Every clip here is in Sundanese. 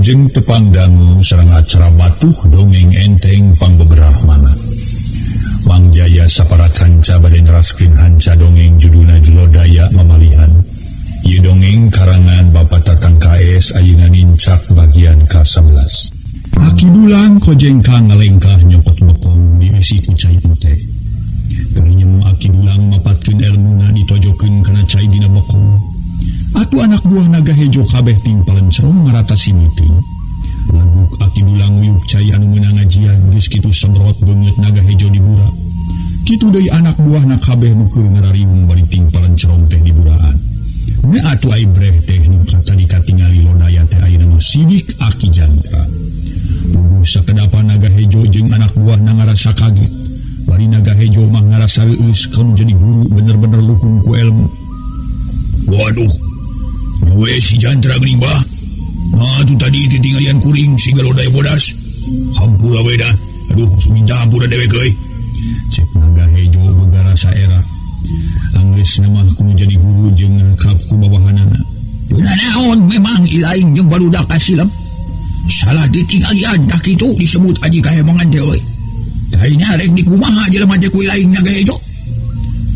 Wilujeng tepang dangu sareng acara batuh dongeng enteng pangbeberah mana. Mang Jaya sapara kanca bade neraskeun hanca dongeng judulna Lodaya Mamalihan. Ieu dongeng karangan Bapak Tatang KS ayeuna nincak bagian ka-11. Aki Dulang kojengkang ngalengkah nyopot bokong dieusi ku cai puteh. Karinyem Aki Dulang mapatkeun elmuna ditojokeun kana cai dina bokong. Atuh anak buah naga hejo kabeh timpalen cerong ngarata simeuteung. Leguk Aki Dulang nguyuk cai anu meunang ngajian geus kitu semrot beungeut naga hejo dibura. Kitu deui anak buahna kabeh nu keur ngarariung bari timpalan cerong teh diburaan. Ne atuh ai breh teh nu tadi katingali Lodaya teh ayeuna mah sidik Aki Jantra. Puguh sakedapan naga hejo jeung anak buahna ngarasa kaget. Bari naga hejo mah ngarasa reueus kamu jadi guru bener-bener luhung ku ilmu. Waduh, we si Jantra geuning bah. Nah, tu tadi titinggalian kuring si Lodaya bodas. Hampura we dah. Aduh, suminta hampura dewek euy. Cek naga hejo boga rasa era. Anggeus mah kudu jadi guru jeung akrab ku bawahanana. Teu naon memang ilaing jeung barudak kasilep. Salah ditinggalian tah kitu disebut aji kahemongan teh euy. Tah rek dikumaha jelema teh ku ilaing naga hejo.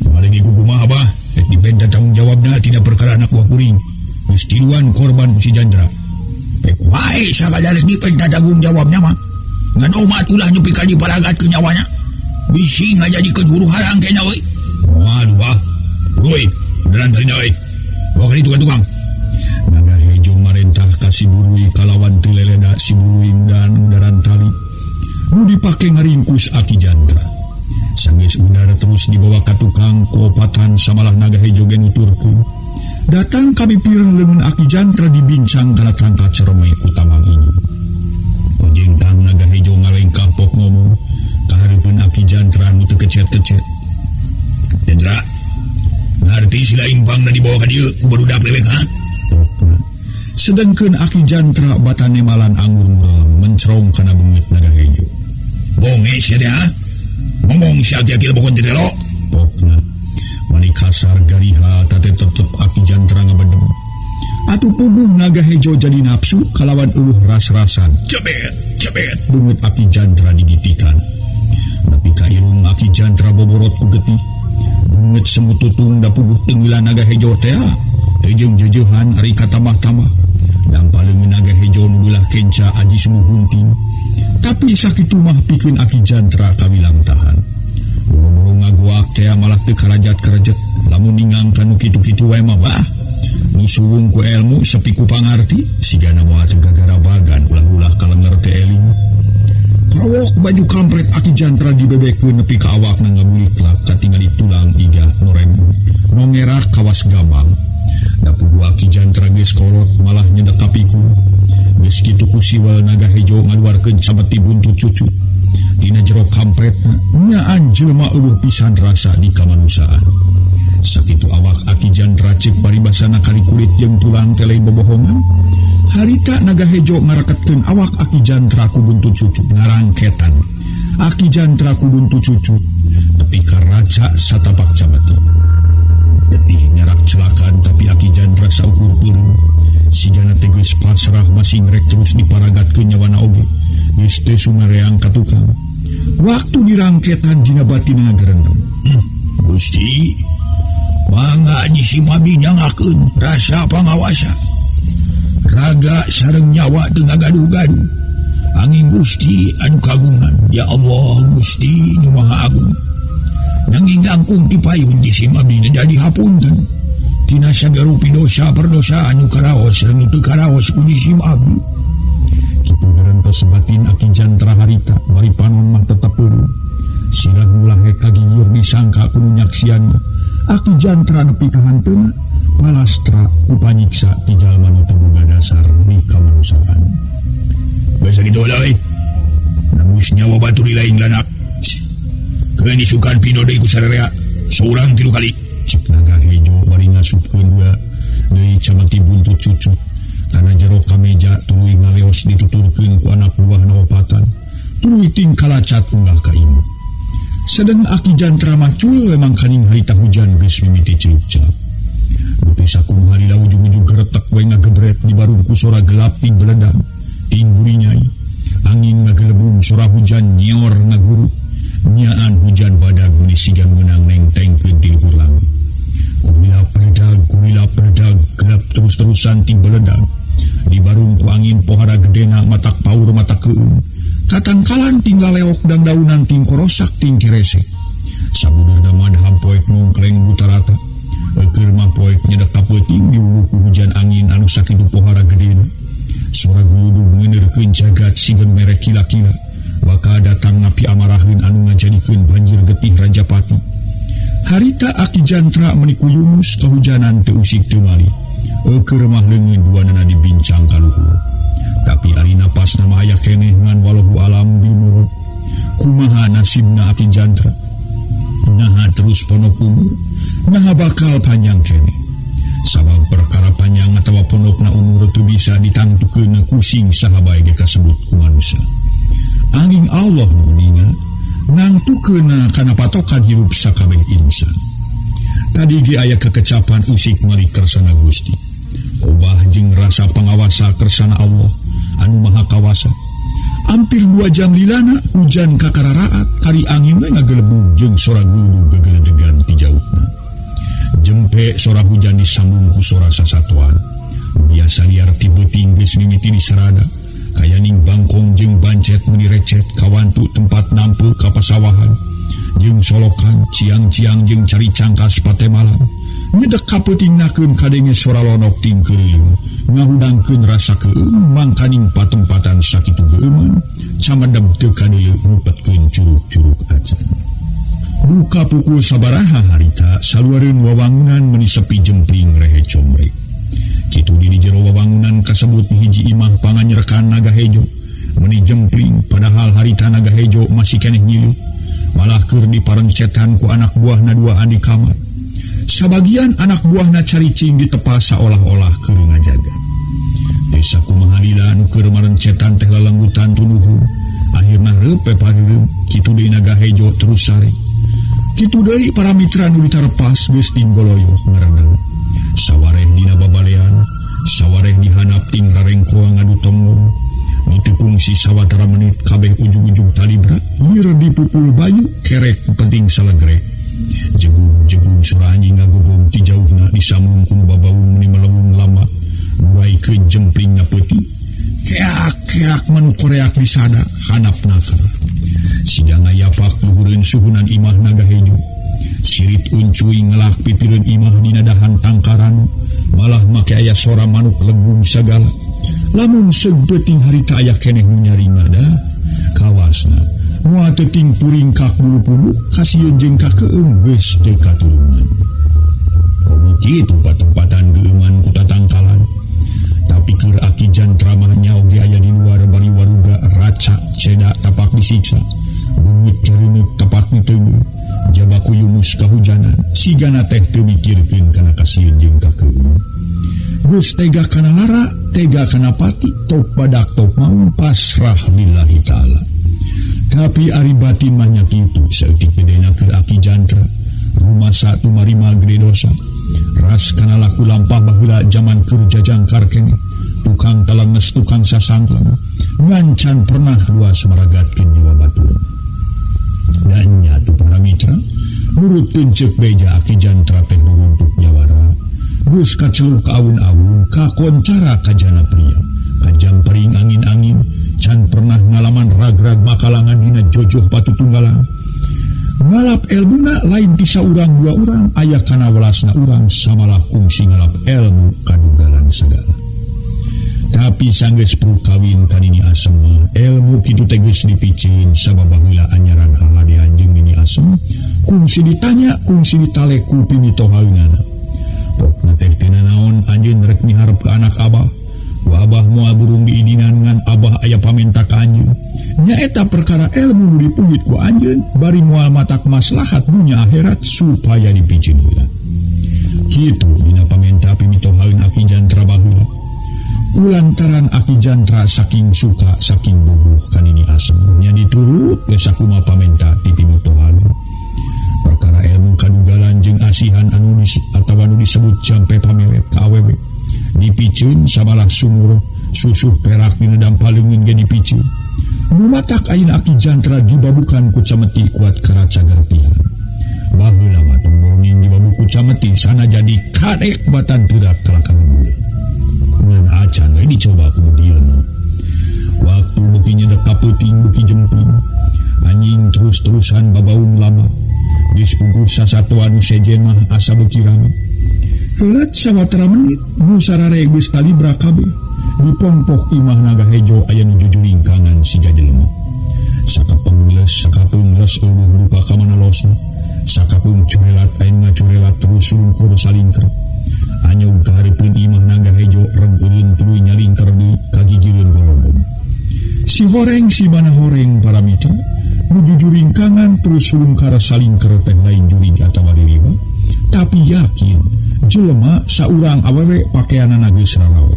Balik di kumaha bah? Rek dipenta tanggung jawabna tina perkara anak buah kuring. Geus tiluan korban ku si Jantra. Pek wae sakadar rek dipenta tanggung jawabna mah. Ngan omat ulah nepi ka diparagat ke nyawanya. Bisi ngajadikeun huru harang kena euy. Waduh bah. Woi, beneran tadi euy. Bawa ka ditu ka tukang. Naga hejo marentah ka si Burui kalawan teu leleda si Burui dan udaran tali. Nu dipake ngaringkus Aki Jantra. Sanggeus udara terus dibawa ka tukang kuopatan samalah naga hejo ge nuturkeun. Datang kami pireng leungeun Aki Jantra dibincang kana tangka cereme ku tamang ini. Kojengkang naga hejo ngalengkah pok ngomong kahareupeun Aki Jantra nu teu kecet-kecet. Jantra, ngarti si laing pangna dibawa ka dieu ku barudak dewek ha? Pokna. Sedengkeun Aki Jantra batane malan anggur murelem mencerong kana beungeut naga hejo. Bonge sia teh ha? Ngomong si aki-aki bokon teh lo. Pokna. Mani kasar gariha tate tetep Aki Jantra ngabedem. Atuh puguh naga hejo jadi nafsu kalawan eueuh ras-rasan. Cebet, cebet. Beungeut Aki Jantra digitikan. Nepi ka irung Aki Jantra boborot ku getih. Beungeut semut tutung da puguh tenggilan naga hejo teh. Teu jeung jeujehan ari katambah-tambah. Dampal leungeun naga hejo nu beulah kenca aji sumuh hunting. Tapi sakitu mah pikeun Aki Jantra kawilang tahan. Boro-boro ngagoak teh malah teu karajat-karajat. Lamun ningang kanu kitu-kitu wae mah bah. Nu suwung ku ilmu sepi ku pangarti sigana moal teu gagarabagan ulah-ulah kalenger teh eling. Krowok baju kampret Aki Jantra dibebekeun nepi ka awakna ngabuliklak katingali tulang iga norem. Nongerak kawas gambang. Da puguh Aki Jantra geus kolot malah nyedek ka pikun. Geus kitu ku siwal naga hejo ngaluarkeun cameti buntut cucut. Dina jero kampretna nyaan jelema eueuh pisan rasa di kamanusiaan. Sakitu awak Aki Jantra ceuk paribasana kali kulit jeung tulang teh lain bobohongan. Harita naga hejo ngaraketkeun awak Aki Jantra ku buntut cucut ngarangketan. Aki Jantra ku buntut cucut tepi ka raca satapak cameti. Getih nyarak celakan tapi Aki Jantra saukur peureum. Sigana teh geus pasrah masing rek terus diparagatkeun nyawana oge. Geus teu sumareang ka tukang. Waktu dirangketan dina batin ngagerendem. Gusti, mangga aji si mabi nyangakeun rasa pangawasa. Raga sareng nyawa teu ngagaduh-gaduh. Angin Gusti anu kagungan, ya Allah Gusti nu Maha Agung. Nanging langkung ti payun di si mabi jadi hapunten. Tina sagarupi dosa perdosa anu karaos sareng teu karaos ku jisim abdi. Kitu gerentos batin Aki Jantra harita bari panon mah tetep peureum. Sirah ulah hek kagigir disangka kudu nyaksian. Aki Jantra nepi ka hanteuna palastra ku panyiksa ti jalma nu teu boga dasar di kamanusiaan. Geus sakitu heula euy. Nabus nyawa batur lain lanak. Keun isukan pindo deui ku sararea. Saurang 3 kali. Cek naga hejo bari ngasupkeun dua deui cameti buntut cucut. Kana jero kameja tuluy ngaleos dituturkeun ku anak buahna opatan. Tuluy tingkalacat unggah ka imah. Sedeng Aki Jantra macul memang kaning harita hujan geus mimiti celup-celup. Teu sakumaha lila ujug-ujug geretek we ngagebret di barung ku sora gelap ping beledang. Ting burinyai angin ngagelebung sora hujan nyior ngaguru nyaan hujan badag meuni siga meunang nengtengkeun ti luhur langit. Gurila peredag gelap terus-terusan ting beledag dibarung ku angin pohara gedena matak paur matak keung katangkalan ting laleok dan daunan ting korosak ting keresek sabudeurna madhab poek nongkleng butarata keur mah poek nyedek ka peuting diwuh ku hujan angin anu sakitu pohara gedena sora guludug ngeuneureun jagat siga mere kila-kila bakal datang napi amaraheun anu ngajadikeun banjir getih Rajapati. Harita Aki Jantra meuni kuyumus kahujanan teu usik teu mali. Eukeun mah leungeun duanana dibincang ka luhur. Tapi ari napasna mah aya keneh ngan walahu alam binurut. Kumaha nasibna Aki Jantra? Naha terus ponok umur, naha bakal panjang keneh. Sabab perkara panjang atawa ponokna umur teu bisa ditangtukeun ku sing saha bae ge kasebut ku manusia. Angin Allah nu ninga nangtukeunna kana patokan hirup sakabeh insan. Tadi ge aya kekecapan usik mari kersana Gusti. Obah jeung rasa pangawasa kersana Allah anu Maha Kawasa. Hampir 2 jam lilana hujan kakararaat kari angin we ngagelebung jeung sora guludug gageledegan ti jauhna. Jempe sora hujan disambung ku sora sasatuan. Biasa liar ti beuting geus mimiti disarada. Kayaning bangkong jeung bancet meuni recet kawantu tempat nampu ka pasawahan. Jeung solokan ciang-ciang jeung cari cangkas patemalan. Nyedek kapeutingnakeun kadenge sora lonok ting keureuyung. Ngahudangkeun rasa keueung mangkaning patempatan sakitu geueuman camedem teu kadeuleu ngupetkeun curug-curug acan. Duka pukul sabaraha harita saluareun wawangunan meuni sepi jempling rehe comrek. Kitu di jero wawangunan kasebut hiji imah panganyerekan naga hejo meuni jempling padahal harita naga hejo masih keneh nyilu malah keur diparencetan ku anak buahna duaan di kamar. Sabagian anak buahna caricing ditepas saolah-olah keur ngajaga. Desa kumaha lila nu keur marencetan teh lalenggutan tunuhun. Akhirna reupe pareureup kitu deui naga hejo terus sare. Kitu deui para mitra nu ditarepas geus tinggoloyoh ngareneng. Sawareh dina babalean, sawareh dihanap ting rarengkoa ngadu tonggong. Nitekung si sawatara menit kabeh ujung-ujung talibra, nyir dipukul bayu, kerek penting salagrek. Jegung-jegung sora anjing ngagogong ti jauhna disambung ku babaung meni melewung lama. Buraikeun jempling na peuting. Keak-keak manu koreak disada hanap naker. Siga ngayapak luhureun suhunan imah naga hejo. Sirit uncuy ngelak pipireun imah dina dahan tangkaran, malah make aya sora manuk legung sagala. Lamun seug peuting harita aya keneh nu nyarima dah kawasna. Moal teu ting puringkak bulu-bulu kasieun jeung kakeung geus teu katulungan. Komo kitu patempatan geueuman ku tatangkalan. Tapi keur Aki Jantra mah nya oge aya di luar bari waruga raca ceda tapak disiksa. Bungit careuneup tapak diteungeun. Jaba kuyumus kahujanan sigana teh teu mikirkeun kana kasieun jeung kakeung. Geus tega kana lara, tega kana pati, top badak top maung pasrah lillahi taala. Tapi ari batin mah nya kitu saeutik bedena keur Aki Jantra. Rumasa tumarima gede dosa. Ras kana laku lampah baheula jaman keur jajangkar keneh. Tukang talenges tukang sasangkleng. Ngancan pernah dua semaragatkeun nyawa batur. Dan nyatu para mitra nurutkeun ceuk beja Aki Jantra teh ruruntuk nyawara. Geus kaceluk ka awun-awun kakoncara kajana pria. Kajampering angin-angin can pernah ngalaman rag-rag makalangan dina jojoh batu tunggalan. Ngalap elmuna lain ti saurang dua urang aya kana welasna urang samalah kungsi ngalap elmu kadugalan segala. Tapi sanggeus perlu kawin kanini Asem mah elmu kitu teh geus dipicin sabab baheula anyaran hahadean jeung Nini Asem kungsi ditanya kungsi ditale ku pimitohaeunana. Pokna teh teu nanaon anjeun rek miharep ka anak abah. Ku abah moal burung diidinan ngan abah aya pamenta ka anjeun. Nyaeta perkara elmu nu dipuhit ku anjeun bari moal matak maslahat dunya akhirat supaya dipicin heula. Kitu dina pamenta pimitohaeun Aki Jantra baheula. Kulantaran Aki Jantra saking suka saking bogoh ka Nini Asem nya diturut we sakumaha pamenta ti pimitohaeun. Perkara ilmu kadugalan jeung asihan anu atawa anu disebut jampe pamewe ka awewe. Dipiceun sabalah sumur Susuh perak dina dampal leungeun ge dipiceun. Nu matak ayeuna Aki Jantra dibabukan ku cameti kuat karaca gertihan. Baheula mah tong boronging dibabu ku cameti sana jadi kadek batan teurak kalakan bule. Ngan acan we dicoba ku budilna. Waktu beuki nyedek ka peuting beuki jemping. Anjing terus-terusan babaung lama. Geus puguh sasatoan nu sejen mah asa beuki rame. Heuleut sawatara menit nu sarare geus talibra kabeh. Dipongpok imah naga hejo aya nu jujuringkangan siga jelema. Sakapeung leus eueuh duka ka mana losna. Sakapeung curelat aya nu ngacurelat terus surungkur salingker. Anyog ka hareupeun imah naga hejo reg eureun tuluy nyalingker deui kagigireun golodog. Si horeng si mana horeng para mitra nu jujuringkangan terus surungkar salingker teh lain jurig atawa liriwa, tapi yakin jelema saurang awewe pakeanana geus rarawe.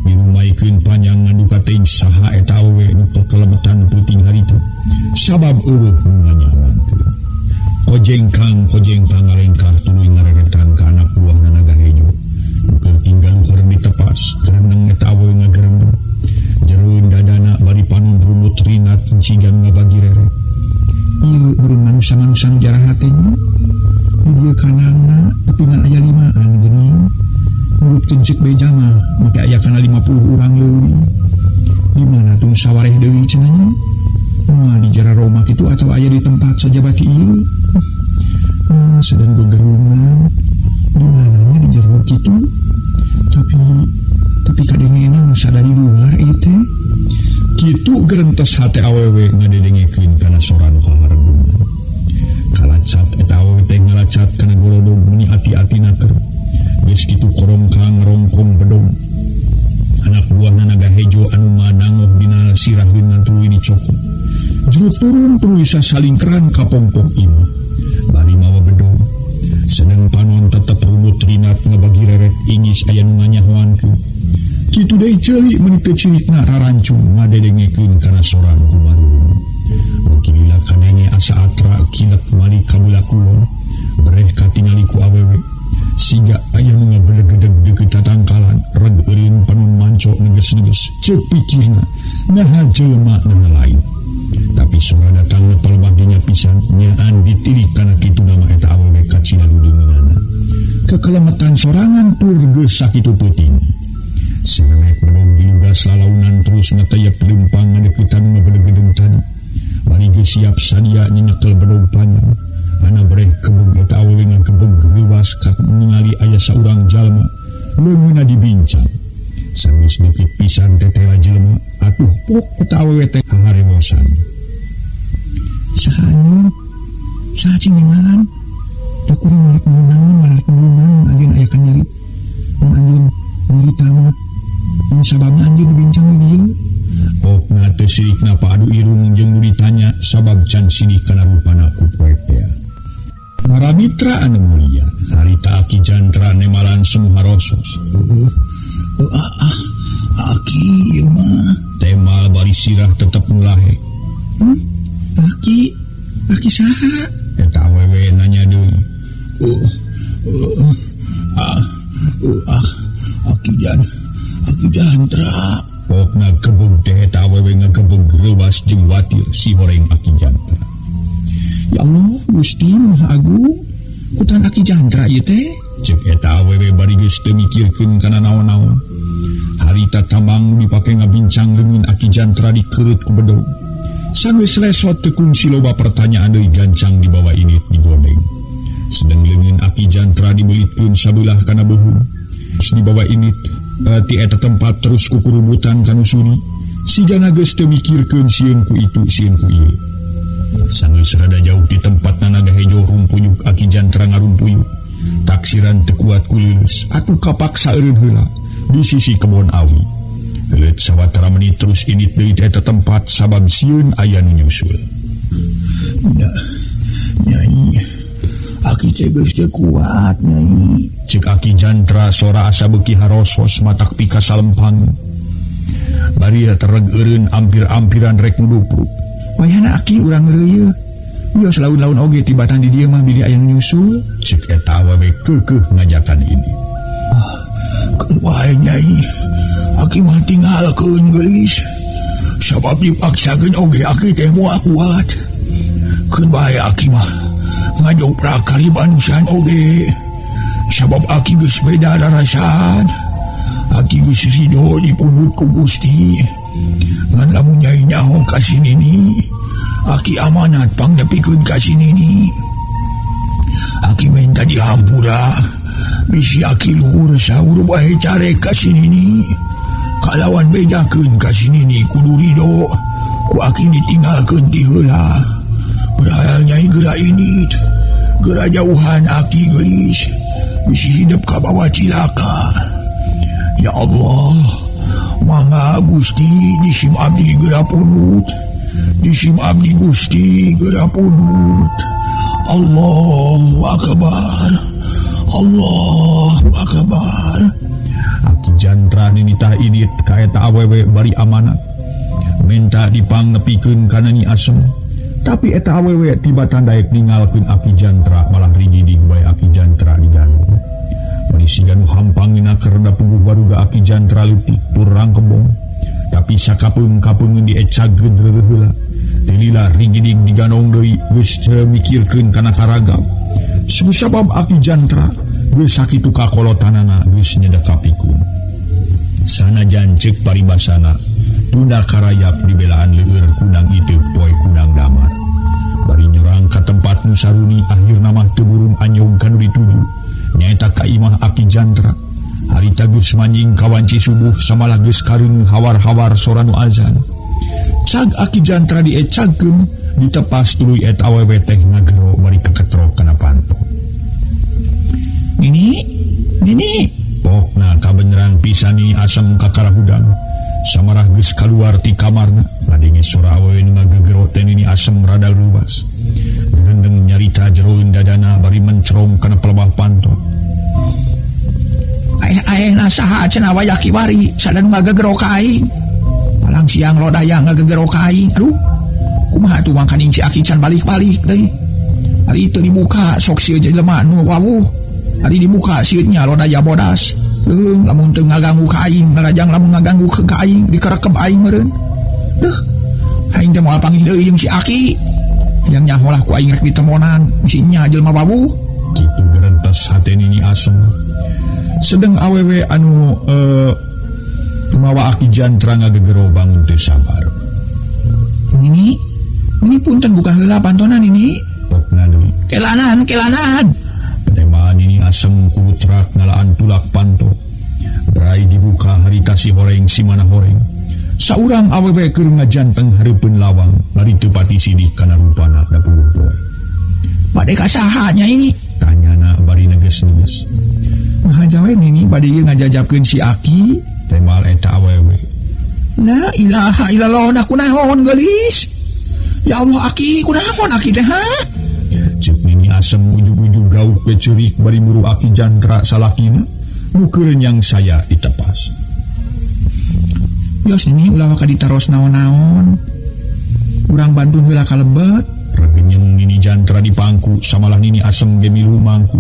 Mirumaikeun panjang ngaduka teuing saha eta awewe nu kekelemetan peuting harita sabab eueuh nu nganyawankeun. Kojengkang ngalengkah tuluy ngareretan ka anak buahna naga hejo. Nu keur tinggal luhur ditepas gereneng eta awewe ngagereneng. Jeroeun dadana bari panon runut rinat siga nu ngabagi reret. Ieu meureun manusa-manusa nu jarahat teh nya. Di dieu kanangna tapi ngan aya limaan geuning. Nurutkeun ceuk beja mah make aya kana 50 urang leuwih. Di mana tung sawareh deui cenah nya? Moal di jara Roma kitu atawa aya di tempat sajabati ieu. Nah, sedang gegerungan. Di mananya di jero kitu? Tapi kadengena mah sada di luar ieu teh. Kitu gerentes hate awewe ngadedengekeun kana sora nu haharegungan. Kalacat eta awewe teh ngalacat kana golodog meuni ati-atina keur. Geus kitu korongkang rongkong bedog. Anak buahna naga hejo anu manangoh dina siraheun tuluy dicokot. Jero turun tuluy sasalingkeran ka pongpong imah. Bari mawa bedog. Sedeng panon tetep runut rinat ngabagi reret ingis aya nu nganyahoankeun. Kitu deui ceuli meuni teu cirikna rarancung ngadedengekeun kana sora nu kumarurung. Beuki lila kadenge asa atra kilek mari ka belah kulon. Bereh katingali ku awewe. Siga aya nu ngabelegedeg deukeut tatangkalan, reg eureun panon manco neges-neges. Ceuk pikirna, naha jelema naha lain. Tapi sora datangna palebah dinya pisan, nyaan ditilik kana kitu nama eta awewe kacida ludeungeunana. Kekelemetan sorangan tur geus sakitu peuting. Serelek bedog dilugas lalaunan terus ngateyep leumpang ngadeuketan ngabelegedeg tadi. Bari geus siap sadia nyekel bedog panjang. Ana bereh kebeg eta awewe ngagebeg reuwas kat ningali aya saurang jalma leungeunna dibincang. Sanggeus deukeut pisan tetela jelema atuh pok eta awewe teh haharewosan. Saha anjeun? Saha cing ninggalan? Da kuring malik naon-naon, malik naon anjeun aya kanyeri. Mun anjeun nyerita mah mun sababna anjeun dibincang di dieu. Pokna teu sirikna padu irung jeung nu ditanya sabab can sidik kana rupana ku poek teh. Para mitra anu mulia, harita Aki Jantra nemalan semu harosos. Aki ieu mah temal bari sirah tetep mulahe. Aki, aki saha? Eta awewe nanya deui. Aki Jantra. Pokna gebeg teh eta awewe ngagebeg reuwas jeung watir si horeng Aki Jantra. Ya Allah, Gusti Maha Agung, kutan Aki Jantra ieu teh. Ceuk eta awewe bari geus teu mikirkeun kana naon-naon. Harita tambang nu dipake ngabincang leungeun Aki Jantra dikereut ku bedog. Sanggeus lesot teu kungsi loba pertanyaan deui gancang dibawa init digodeng. Sedeng leungeun Aki Jantra dibelitkeun sabelah kana beuheung. Terus dibawa init ti eta tempat terus kukurubutan kanu suri. Sigana geus teu mikirkeun sieun ku itu sieun ku ieu. Sanggeus rada jauh ti tempat naga hejo rumpuyuk Aki Jantra ngarumpuyuk. Taksiran teu kuat ku leuleus atuh kapaksa eureun heula di sisi kebon awi. Heuleut sawatara menit terus init deui ti eta tempat sabab sieun aya nu nyusul. Nyai, Aki teh geus teu kuat, Nyai. Ceuk Aki Jantra sora asa beuki harosos matak pika salempang. Bari tereg eureun ampir-ampiran rek nudupruk. Wayahna Aki urang reuyeut. Wios laun-laun oge tibatan di dieu mah bilih aya nu nyusul. Ceuk eta awewe keukeuh ngajakan ini. Keun wae Nyai. Aki mah tinggalkeun geulis. Sabab dipaksakeun oge aki teh moal kuat. Keun wae aki mah ngajoprak karibanusan oge. Sabab aki geus beda rarasan. Aki geus ridho dipundhut ku Gusti. Ngan lamun Nyai nyaho ka si Nini, aki amanat pangnepikeun ka si Nini. Aki minta dihampura. Bisi aki luhur saur bae carek ka si Nini. Kalawan bejakeun ka si Nini kudu ridho ku aki ditinggalkeun ti heula. Berhayal Nyai geura indit, geura jauhan aki geulis. Bisi hidep kabawa cilaka. Ya Allah, mangga Gusti disim abdi geura pundut. Disim abdi Gusti geura pundut. Allahu akbar. Allahu akbar. Aki Jantra ninitah indit ka eta awewe bari amanat. Menta dipangnepikeun kana Nyi Asem. Tapi eta awewe tibatan daek ninggalkeun Aki Jantra malah rigidig bae Aki Jantra digandong. Bari siga nu hampang nginaker da puguh baruga Aki Jantra leutik tur rangkebong. Tapi sakapeung-kapeungeun diecagkeun reureuh heula. Tilila rigidig digandong deui geus teu mikirkeun kana karagap. Sabab Aki Jantra geus sakitu kakolotanana geus nyedek kapikun. Sanajan ceuk paribasana tunda karayap dibelaan leueur kundang iteuk poe kundang damar. Bari nyorang ka tempat nu saruni akhirna mah teu burung anyog ka nu dituju. Nyaeta ka imah Aki Jantra. Harita geus manjing ka wanci subuh samalah geus kareung hawar-hawar sora nu azan. Cag Aki Jantra diecagkeun ditepas tuluy eta awewe teh ngagero bari kaketrok kana panto. Nini, Nini, pokna kabeneran pisan Nini Asem kakara hudang. Samarah geus kaluar ti kamarna, ngadenge sora awewe nu ngagegero teh Nini Asem rada luas. Gerendeng nyarita jeroeun dadana bari mencerong kana pelebah panto. Aeh-aeh na saha cenah wayah kiwari sada nu ngagegero ka aing. Palang siang lodaya ngagegero ka aing. Aduh, kumaha atuh mangkaning si Aki can balik-balik deui. Ari teu dibuka sok sieun jelema nu wawuh. Ari dibuka sieun nya lodaya bodas. Leuheung lamun teu ngaganggu ka aing, ngarajang lamun ngaganggu ka aing dikerekep aing meureun. Duh, aing teh moal panggih deui jeung si Aki. Hayang nyaho lah ku aing rek ditemonan, bisi nya jelema wawuh. Kitu gerentes hate Nini Asem. Sedeng awewe anu mawa Aki Jantra ngagegero bangun teu sabar. Nini, Nini punten buka heula pantona Nini. Pokna deui. Kelanan, kelanan. Petemaan Nini Asem kudu terak ngalaan tulak panto. Berai dibuka harita si horeng si mana horeng. Saurang awewe keur ngajanteng hareupeun lawang bari teu pati sidih kana rupana da puguh poe. Bade ka saha Nyai? Tanyana bari neges-neges. Ngahaja we Nini bade ieu ngajajabkeun si Aki. Temal eta awewe. La ilaha illallah da kunaon geulis. Ya Allah Aki, kunaon Aki teh ha? Ceuk Nini Asem ujug-ujug gauk we ceurik bari muru Aki Jantra salakina nu keur nyang saya ditepas. Yos Nini ulah waka ditaros naon-naon. Urang bantu heula ka lebet. Regenyeng Nini Jantra di pangku samalah Nini Asem ge milu mangku.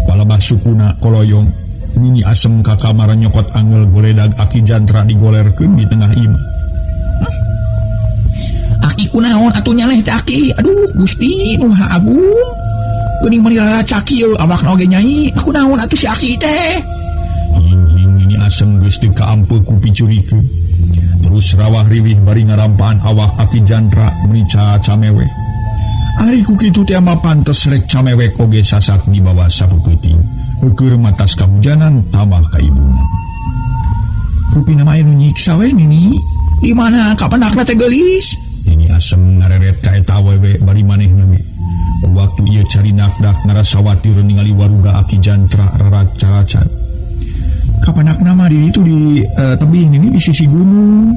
Palebah sukuna koloyong Nini Asem ka kamar nyokot angel goledag Aki Jantra digolerkeun di tengah imah. Aki kunaon atuh nyaleh teh Aki? Aduh Gusti nu Maha Agung. Geuning meuni raracaki ieu awakna oge Nyai. Aku naon atuh si Aki teh? Hing-hing Nini Asem geus teu kaampeu ku picurikeun. Terus rawah riwih bari ngarampaan awak Aki Jantra meuni camewek. Ari ku kitu teh mah pantes rek camewek oge sasak dibawa sapeuting. Heukeur matas kahujanan tambah kaibunan. Rupina mah anu nyiksa we Nini. Di mana kapenakna teh geulis? Nini Asem ngareret ka eta awewe bari manehna ge. Ku waktu ieu cari nakdak ngarasa watir ningali waruga Aki Jantra raraca-raca. Kapenakna mah di ditu di tebing Nini di sisi gunung.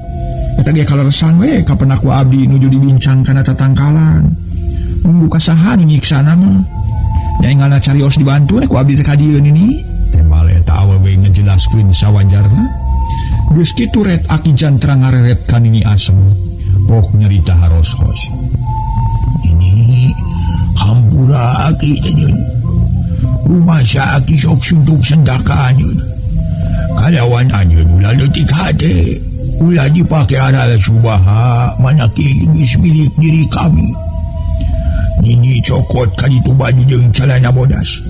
Eta ge kaleresan we kapenak ku abdi nuju dibincang kana tatangkalan. Nunggu ka saha nu nyiksana mah. Nya enggalna carios dibantu ku abdi teh ka dieu Nini. Temal eta awewe ngejelaskeun sawajarna. Geus kitu ret Aki Jantra ngareret ka Nini Asem. Pok nyarita haros-hos. Ini hampura Aki teh jeung. Rumah sa Aki sok suntuk sendakan. Kalawan anjeun ulah leutik hate. Ulah dipake aral subaha mana kieu geus milik diri kami. Nini cokot ka ditu baju jeung calana bodas.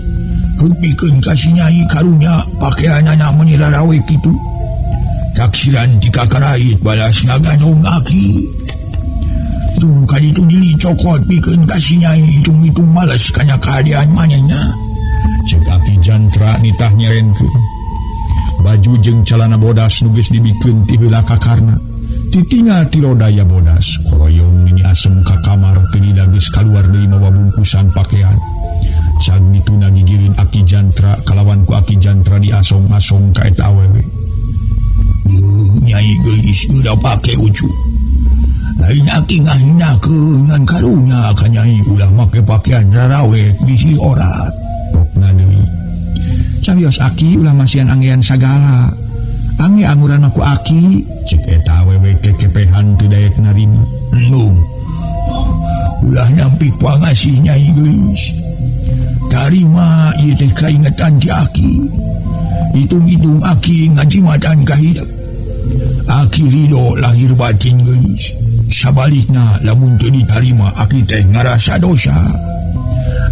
Heuk pikeun ka si Nyai karunya pakeanana meuni rarawe kitu. Taksiran ti kakarait balas ngagandong aki. Tung ka ditu nini cokot pikeun ka si Nyai hitung-hitung males kana kahadean manehna. Cek Aki Jantra nitah nyerenkeun. Baju jeung calana bodas nu geus dibikeun ti heula kakarna. Titingal ti lodaya bodas, koroyong Nini Asem ka kamar teu lila geus kaluar deui mawa bungkusan pakean. Cag dituna gigireun Aki Jantra kalawan ku Aki Jantra diasong-asong ka eta awewe. Nyai geulis udah pake ucu. Lain aki ngahinakeun ngan karunya ka Nyai ulah make pakaian rarawe bisi orat. Pokna deui. Carios aki ulah masihan anggean sagala. Angge anguran mah ku aki, cek eta awewe kekepehan teu daek narima. Nung. Ulah nampik pangasih Nyai geulis. Tarima ieu teh kaingetan ti aki. Hitung-hitung aki ngajimatan ka hidup. Aki ridho lahir batin geulis. Sabalikna lamun teu ditarima aki teh ngarasa dosa.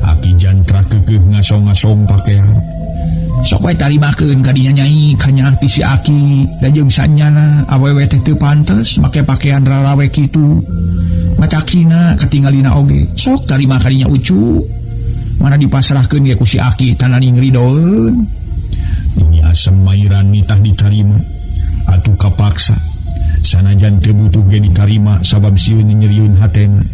Aki Jantra keukeuh ngasong-ngasong pakean. Sok we tarimakeun ka dinya Nyai kanyaah ti si aki da jeung sanyana awewe teh teu pantes make pakean rarawe kitu. Matakina katingalina oge. Sok tarima ka dinya ucu. Mana dipasrahkeun ge ku si aki tananing ridoeun. Nini Asem mairan nitah ditarima atuh kapaksa. Sanajan teu butuh ge ditarima sabab sieun nyeriun hatena.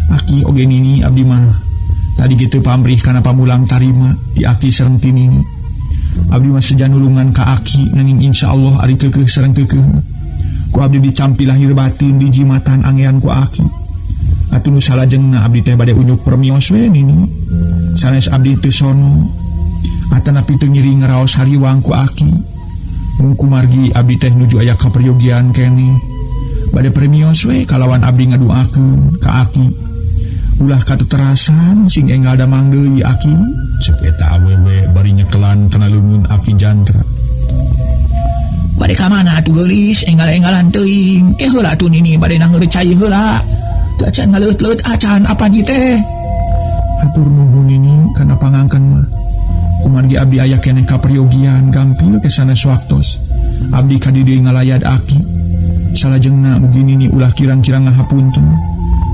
Aki oge nini abdi mah tadi gitu pamrih kana pamulang tarima ti aki sareng ti nini. Abdi mah seja nulungan ka aki nanging insyaallah ari keukeuh sareng keukeuh. Ku abdi dicampi lahir batin dijimatan angean ku aki. Atuh nu salajengna abdi teh bade unyuk permios we nini. Sanes abdi teu sono. Atanapi teu ngiring ngaraos hariwang ku aki. Mung kumargi abdi teh nuju aya kaperyogian keneh. Bade permios we kalawan abdi ngaduakeun ka aki. Ulah kateterasan sing enggal damang deui aki. Cek eta awewe bari nyekelan kana leungeun Aki Jantra. Bade ka mana atuh geulis enggal-enggalan teuing. Heula atuh nini bade nangeur cai heula. Teu acan ngaleut-leut acan apan ieu teh. Hatur nuhun nini kana pangangkeun mah. Kumargi abdi aya keneh kaperyogian gampil ke sanes waktos. Abdi ka di dieu ngalayad aki. Salajengna mugi nini ulah kirang-kirang ngahapunten.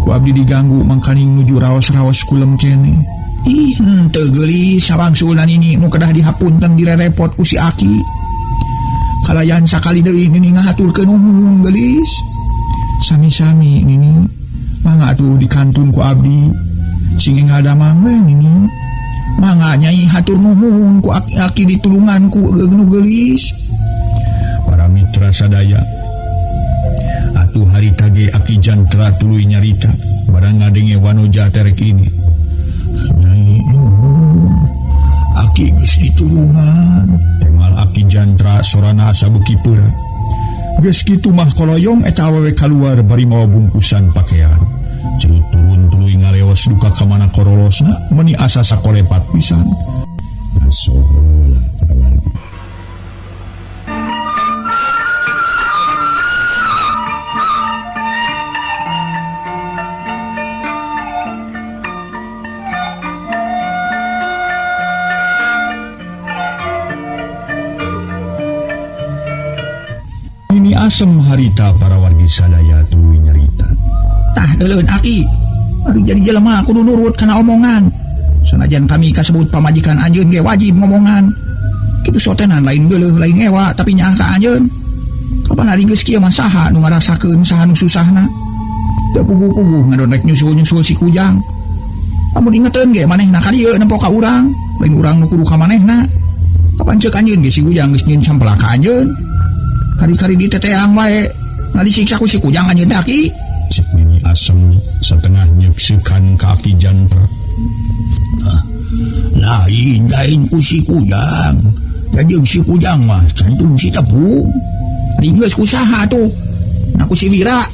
Ku abdi diganggu mangkaning nuju raos-raos kulem keneh. Ih, henteu geulis sawangsulna nini nu kedah dihapunten direrepot ku si aki. Kalayan sakali deui nini ngahaturkeun nuhun geulis. Sami-sami nini. Mangga atuh dikantun ku abdi. Sing enggal damang we nini. Mangga Nyai hatur nuhun ku aki ditulungan ku nu geulis. Para mitra sadaya, atuh harita ge Aki Jantra tuluy nyarita barang ngadenge wanoja terek ini. Nyai nuhun, aki geus ditulungan. Temal Aki Jantra sorana asa beuki peureut. Geus kitu mah koloyong eta awewe kaluar bari mawa bungkusan pakean. Cerut turun tuluy ngaleos duka ka mana korolosna meuni asa sakolepat pisan. Nasoheula para wargi. Nini Asem harita para wargi sadaya tuluy nyarita. Tah deuleun aki, aduh jadi jelema kudu nurut kana omongan. Sanajan kami kasebut pamajikan anjeun ge wajib ngomongan. Kitu sotenan lain geuleuh lain ewa tapi nyaah ka anjeun. Kapan ari geus kieu mah saha nu ngarasakeun saha nu susahna. Teu puguh-puguh ngadon rek nyusul-nyusul si Kujang. Lamun ingeteun ge manehna ka dieu nempo ka urang, lain urang nu kudu ka manehna. Kapan ceuk anjeun ge si Kujang geus nyieun sampela ka anjeun. Kari-kari diteteang wae, ngadisiksa ku si Kujang anjeun teh aki. Cek Nini Asem setengah nyekseukan ka Aki Jantra. Lain lain ku si Kujang. Jeung si Kujang mah cantum si tepung. Ringgeus ku saha atuh? Na ku si Wira.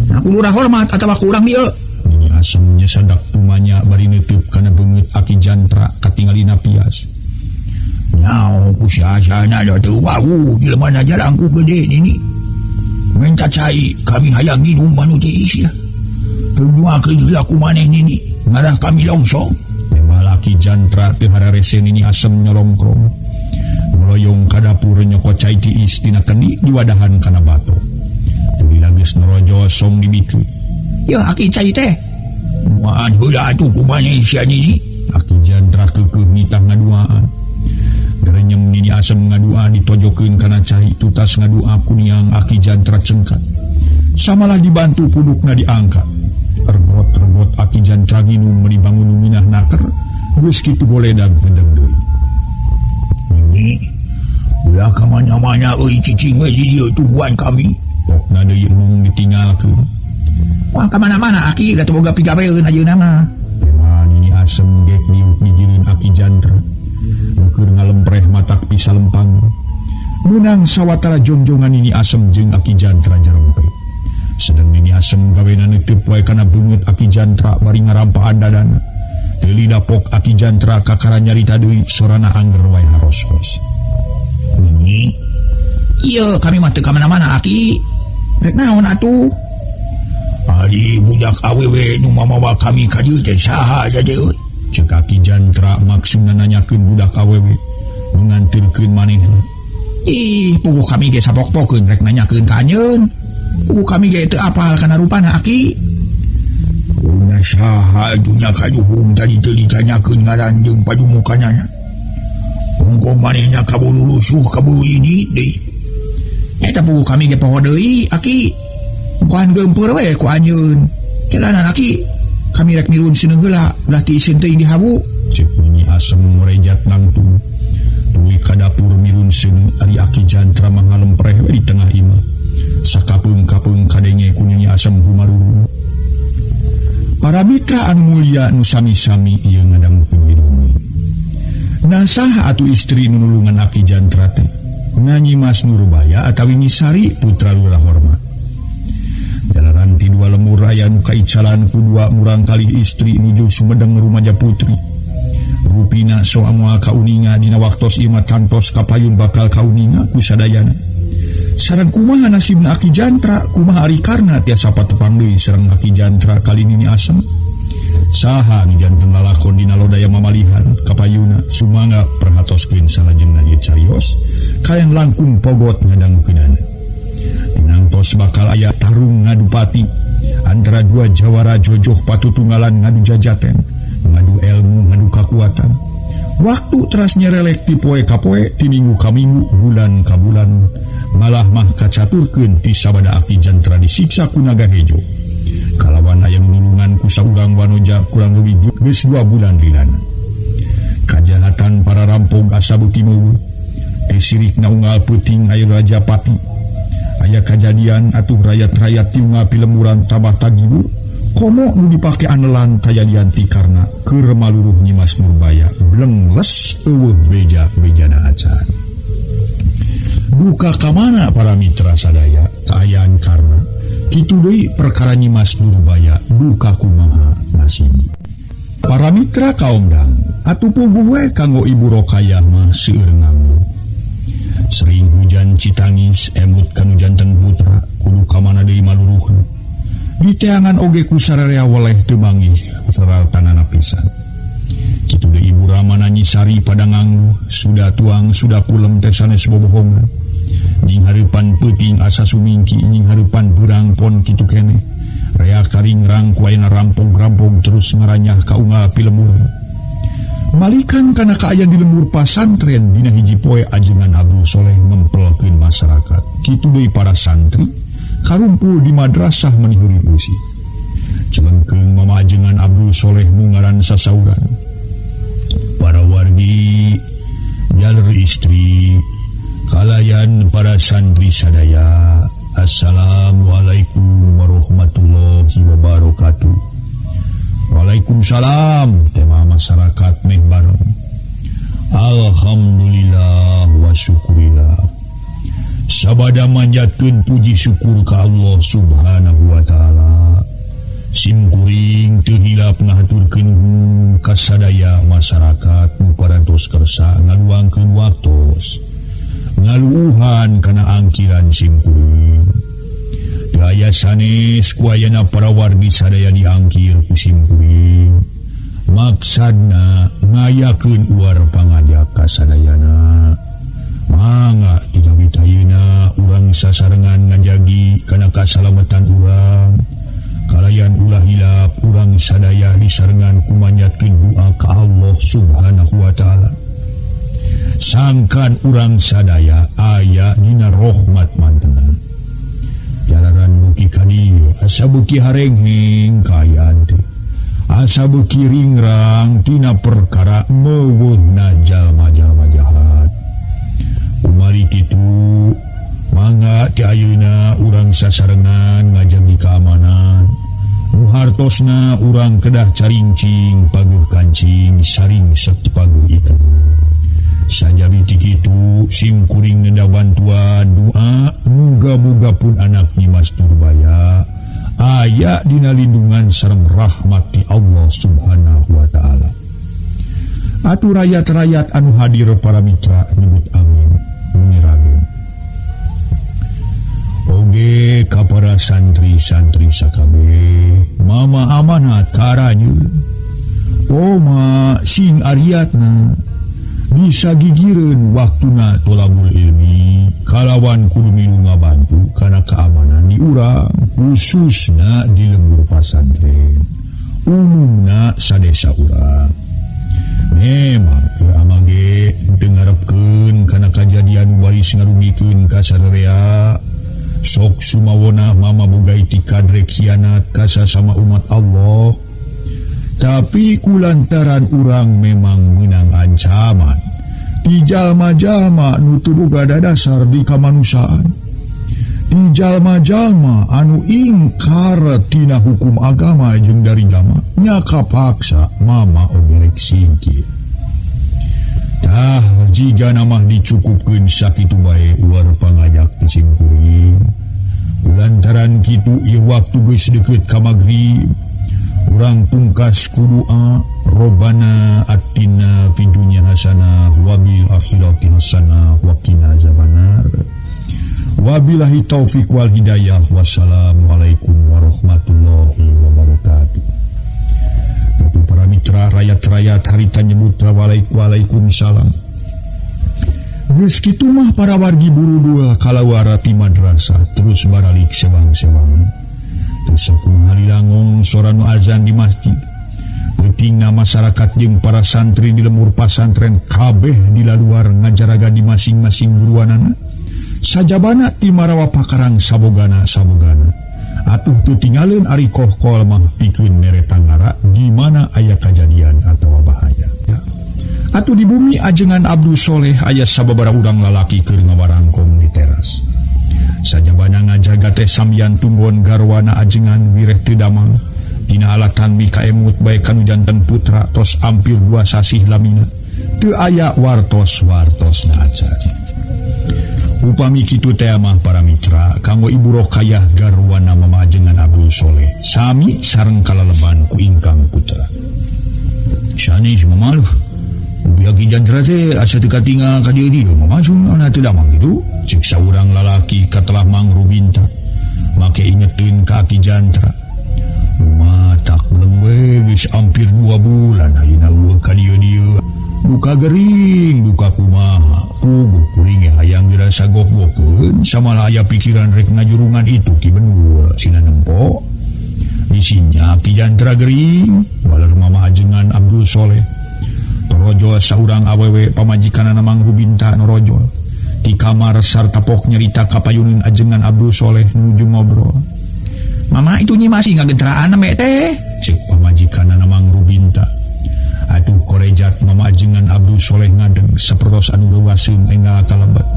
Na ku lurah hormat atawa ku urang dieu. Nini Asem nyesadak tumanya bari neuteub kana beungeut Aki Jantra katingalina pias. Nyaho ku sasana da teu wawuh jelema na jalangkung gede nini. Minta cai kami hayang nginum manu tiis ya. Teu duakeun heula ku maneh nini, ngarah kami longsong. Tema laki jantra teu hararese nini asem nyolongkrong. Meloyong ka dapur nyokot cai tiis tina kendi diwadahan kana batu. Teu geus norojo song dibikeun. Yeuh aki cai teh. Muan heula atuh ku maneh sia nini. Aki jantra keukeuh nitah ngaduaan. Gerenyem nini asem ngadua ditojokeun kana cai tutas ngadua kuniang aki jantra cengkat. Samalah dibantu pundukna diangkat. Ergot-ergot aki jantra nginum meuni bangun minah naker geus kitu goledag mendem deui. Nini, ulah ka mana-mana euy cicing we di dieu tungguan kami. Pokna deui mung ditinggalkeun. Wah ka mana-mana aki da teu boga pigaweun ayeuna mah. Tema nini asem gek niuk mijireun aki jantra. Keur ngalempreh matak bisa lempang. Menang sawatara jongjongan nini asem jeung aki jantra jarempe. Sedang nini asem gawena neuteup wae kana beungeut aki jantra bari ngarampaan dadana. Teu lidapok aki jantra kakara nyarita deui sorana angger wae harosros. Nini, ieu kami mah teu ka mana-mana aki. Rek naon atuh? Ari budak awewe nu mamawa kami ka dieu teh saha jadi euy? Ceuk aki jantra maksudna nanyakeun budak awewe nu nganterkeun manehna. Ih, puguh kami ge sapok-pokeun rek nanyakeun ka anjeun. Puguh kami ge teu apal kana rupana aki. Una saha dunya kaduhung tadi teu ditanyakeun ngaran jeung padumukanana. Hongkong manehna kaburu lusuh kaburu ini deui. Eta puguh kami ge poho deui aki. Bukan geumpeur we ku anjeun. Kelanan aki. Kami rek mirun seuneu heula ulah tiiseun teuing dihawu. Ceuk nini asem ngorejat nangtung. Tuluy ka dapur mirun seuneu ari aki jantra mah ngalempreh we di tengah imah. Sakapeung-kapeung kadenge ku nini asem humarurung. Para mitra anu mulia nu sami-sami ieu ngadangukeun dongeng. Nah saha atuh istri nu nulungan aki jantra teh? Nyi Mas Nurbaya atawi Nyi Sari putra lurah hormat. Jalaran ti dua lemur aya nu kaicalan ku dua murang kalih istri nuju Sumedang rumaja putri. Rupina soa moal kauninga dina waktos ieu mah tangtos kapayun bakal kauninga ku sadayana. Sareng kumaha nasibna aki jantra, kumaha ari karna tiasa patepang deui sareng aki jantra kali nini asem. Saha nu janten lalakon dina lodaya mamalihan kapayuna sumangga perhatoskeun salajengna ieu carios kalian langkung pogot ngadangukeunana. Tinangtos bakal aya tarung ngadu pati antara dua jawara jojoh patutunggalan ngadu jajaten, ngadu ilmu, ngadu kakuatan. Waktu teras nyerelek ti poe ka poe, ti minggu ka minggu, bulan ka bulan, malah mah kacaturkeun ti sabada aki jantra disiksa ku naga hejo. Kalawan aya nulungan ku saurang wanoja kurang leuwih geus 2 bulan lilana. Kajahatan para rampog asa beuki meuweut. Ti sirikna unggal peuting aya Raja Pati. Aya kajadian atuh rayat-rayat ti unggal pilemburan tambah tagibu. Komo nu dipake anelan kajadian ti karna keur maluruh Nyi Mas Nurbaya blengles eueuh beja-bejana acan. Duka ka mana para mitra sadaya kaayaan karna. Kitu deui perkara Nyi Mas Nurbaya duka kumaha nasib. Para mitra kaum dang atuh puguh we kanggo Ibu Rokayah mah seueur nganggo. Sering hujan citangis emut kanu janten putra kudu ka mana deui maluruhna. Diteangan oge ku sararea weleh teu mangih sarartanana pisan. Kitu deui Ibu Ramana Nyi Sari pada nganggo sudah tuang sudah kulem teh sanes bobohongan. Nying hareupan peuting asa sumingki nying hareupan beurang pon kitu keneh. Rea karingrang ku ayeuna rampong-rampong terus ngaranyah ka unggal pilemburan. Malikan kana kaayaan di lembur pasantren dina hiji poe ajengan Abdul Soleh ngempelkeun masyarakat. Kitu deui para santri karumpul di madrasah menihuri puisi. Celengkeung mama ajengan Abdul Soleh mungaran sasauran. Para wargi, jalur istri, kalayan para santri sadaya, assalamualaikum warahmatullahi wabarakatuh. Waalaikumsalam, tema masyarakat meh bareng. Alhamdulillah wa syukurillah. Sabada manjatkeun puji syukur ka Allah Subhanahu wa taala. Simkuring teu hilap ngahaturkeun ka sadaya masyarakat nu parantos kersa ngaluangkeun waktos ngaluuhan kana angkiran simkuring. Teu aya sanes ku ayana para wargi sadaya diangkir ku simkuring. Maksadna ngayakeun uar pangajak ka sadayana. Mangga tinggal ayeuna urang sasarengan ngajagi kana kasalametan urang. Kalayan ulah hilap urang sadaya disarengan ku manjatkeun doa ka Allah Subhanahu wa taala. Sangkan urang sadaya aya dina rahmat mantena. Jalaran beuki ka dieu asa beuki harengheng kaayaan teh. Asa beuki ringrang tina perkara meuweuhna jalma-jalma jahat. Kumari kitu mangga ti ayeuna urang sasarengan ngajagi keamanan. Nu hartosna urang kedah carincing paguh kancing saring sek paguh ikan. Sajabi ti kitu sim kuring nenda bantuan doa muga-muga pun anak Nyimas Purbaya aya dina lindungan sareng rahmat ti Allah Subhanahu wa taala. Atuh rayat-rayat anu hadir para mitra nyebut amin mirage. Oge ka para santri-santri sakabeh mama amanat karanyeun. Oma sing ariatna bisa gigireun waktuna tolabul ilmi kalawan kudu milu ngabantu kana keamanan di urang khususna di lembur pasantren umumna sadesa urang. Memang keur amage teu ngarepkeun kana kajadian waris ngarugikeun ka sararea. Sok sumawona mama boga itikad rek khianat ka sasama umat Allah. Tapi kulantaran urang memang menang ancaman ti jalma-jalma nu teu boga dadasar di kamanusiaan, ti jalma-jalma anu ingkar tina hukum agama jeung dari jama nya kapaksa mama oge rek singkir. Tah jigana mah dicukupkeun sakitu bae uar pangajak ti simkuring. Lantaran kitu ieu waktu geus deukeut ka magrib, urang pungkas ku doa Robbana atina fid dunya hasanah wa bil akhirati hasanah wa qina azabannar. Wabillahi taufik wal hidayah. Wassalamualaikum warahmatullahi wabarakatuh. Untuk para mitra rayat-rayat harita nyebut waalaikumsalam. Geus kitu mah para wargi buru dua kalawara ti madrasah terus baralik sewang-sewang. Terus sakumaha lilangong sora nu azan di masjid. Peutingna masyarakat jeung para santri di lembur pasantren kabeh di laluar ngajaraga di masing-masing guruanana. Sajabana ti marawa pakarang sabogana-sabogana. Atuh teu tingaleun ari kohkol mah pikeun mere tangara di mana aya kajadian atawa bahaya. Atuh di bumi ajengan Abdul Soleh aya sababaraha urang lalaki keur ngawarangkong di teras. Sajabana ngajaga teh samyan tunggon garwana ajengan wireh teu damang. Dina alatan mika emut bae kanu janten putra tos ampir 2 sasih lamina. Teu aya wartos-wartos acan. Upami kitu teh mah para mitra kanggo Ibu Rokayah garwana mama ajengan Abdul Soleh sami sareng kalaleban ku ingkang putra. Sanes mamaluh. Ubi jantra teh asa teu katingal ka dieu dieu mama sungguh teu damang kitu. Cek saurang lalaki katelah Mang Rubinta make ingetin ka Aki Jantra. Matak beleng we geus ampir 2 bulan ayeuna eueuh ka dieu dieu. Duka gering, duka kumaha. Puguh kuring ge hayang dirasa gok-gokeun samalah aya pikiran rek ngajurungan itu ki benul sina nempo. Disinya Ki Jantra gering, waler mama ajengan Abdul Soleh. Torojol saurang awewe pamajikanana Mang Rubinta norojol. Di kamar sarta pok nyerita kapayunin ajengan Abdul Soleh nuju ngobrol. Mama itu nyi masih ngagenteraan ame teh. Cek pamajikanana Mang Rubinta. Aduh korejat mama ajengan Abdul Soleh ngadeng sapertos anu reuwaseun enggal kalebet.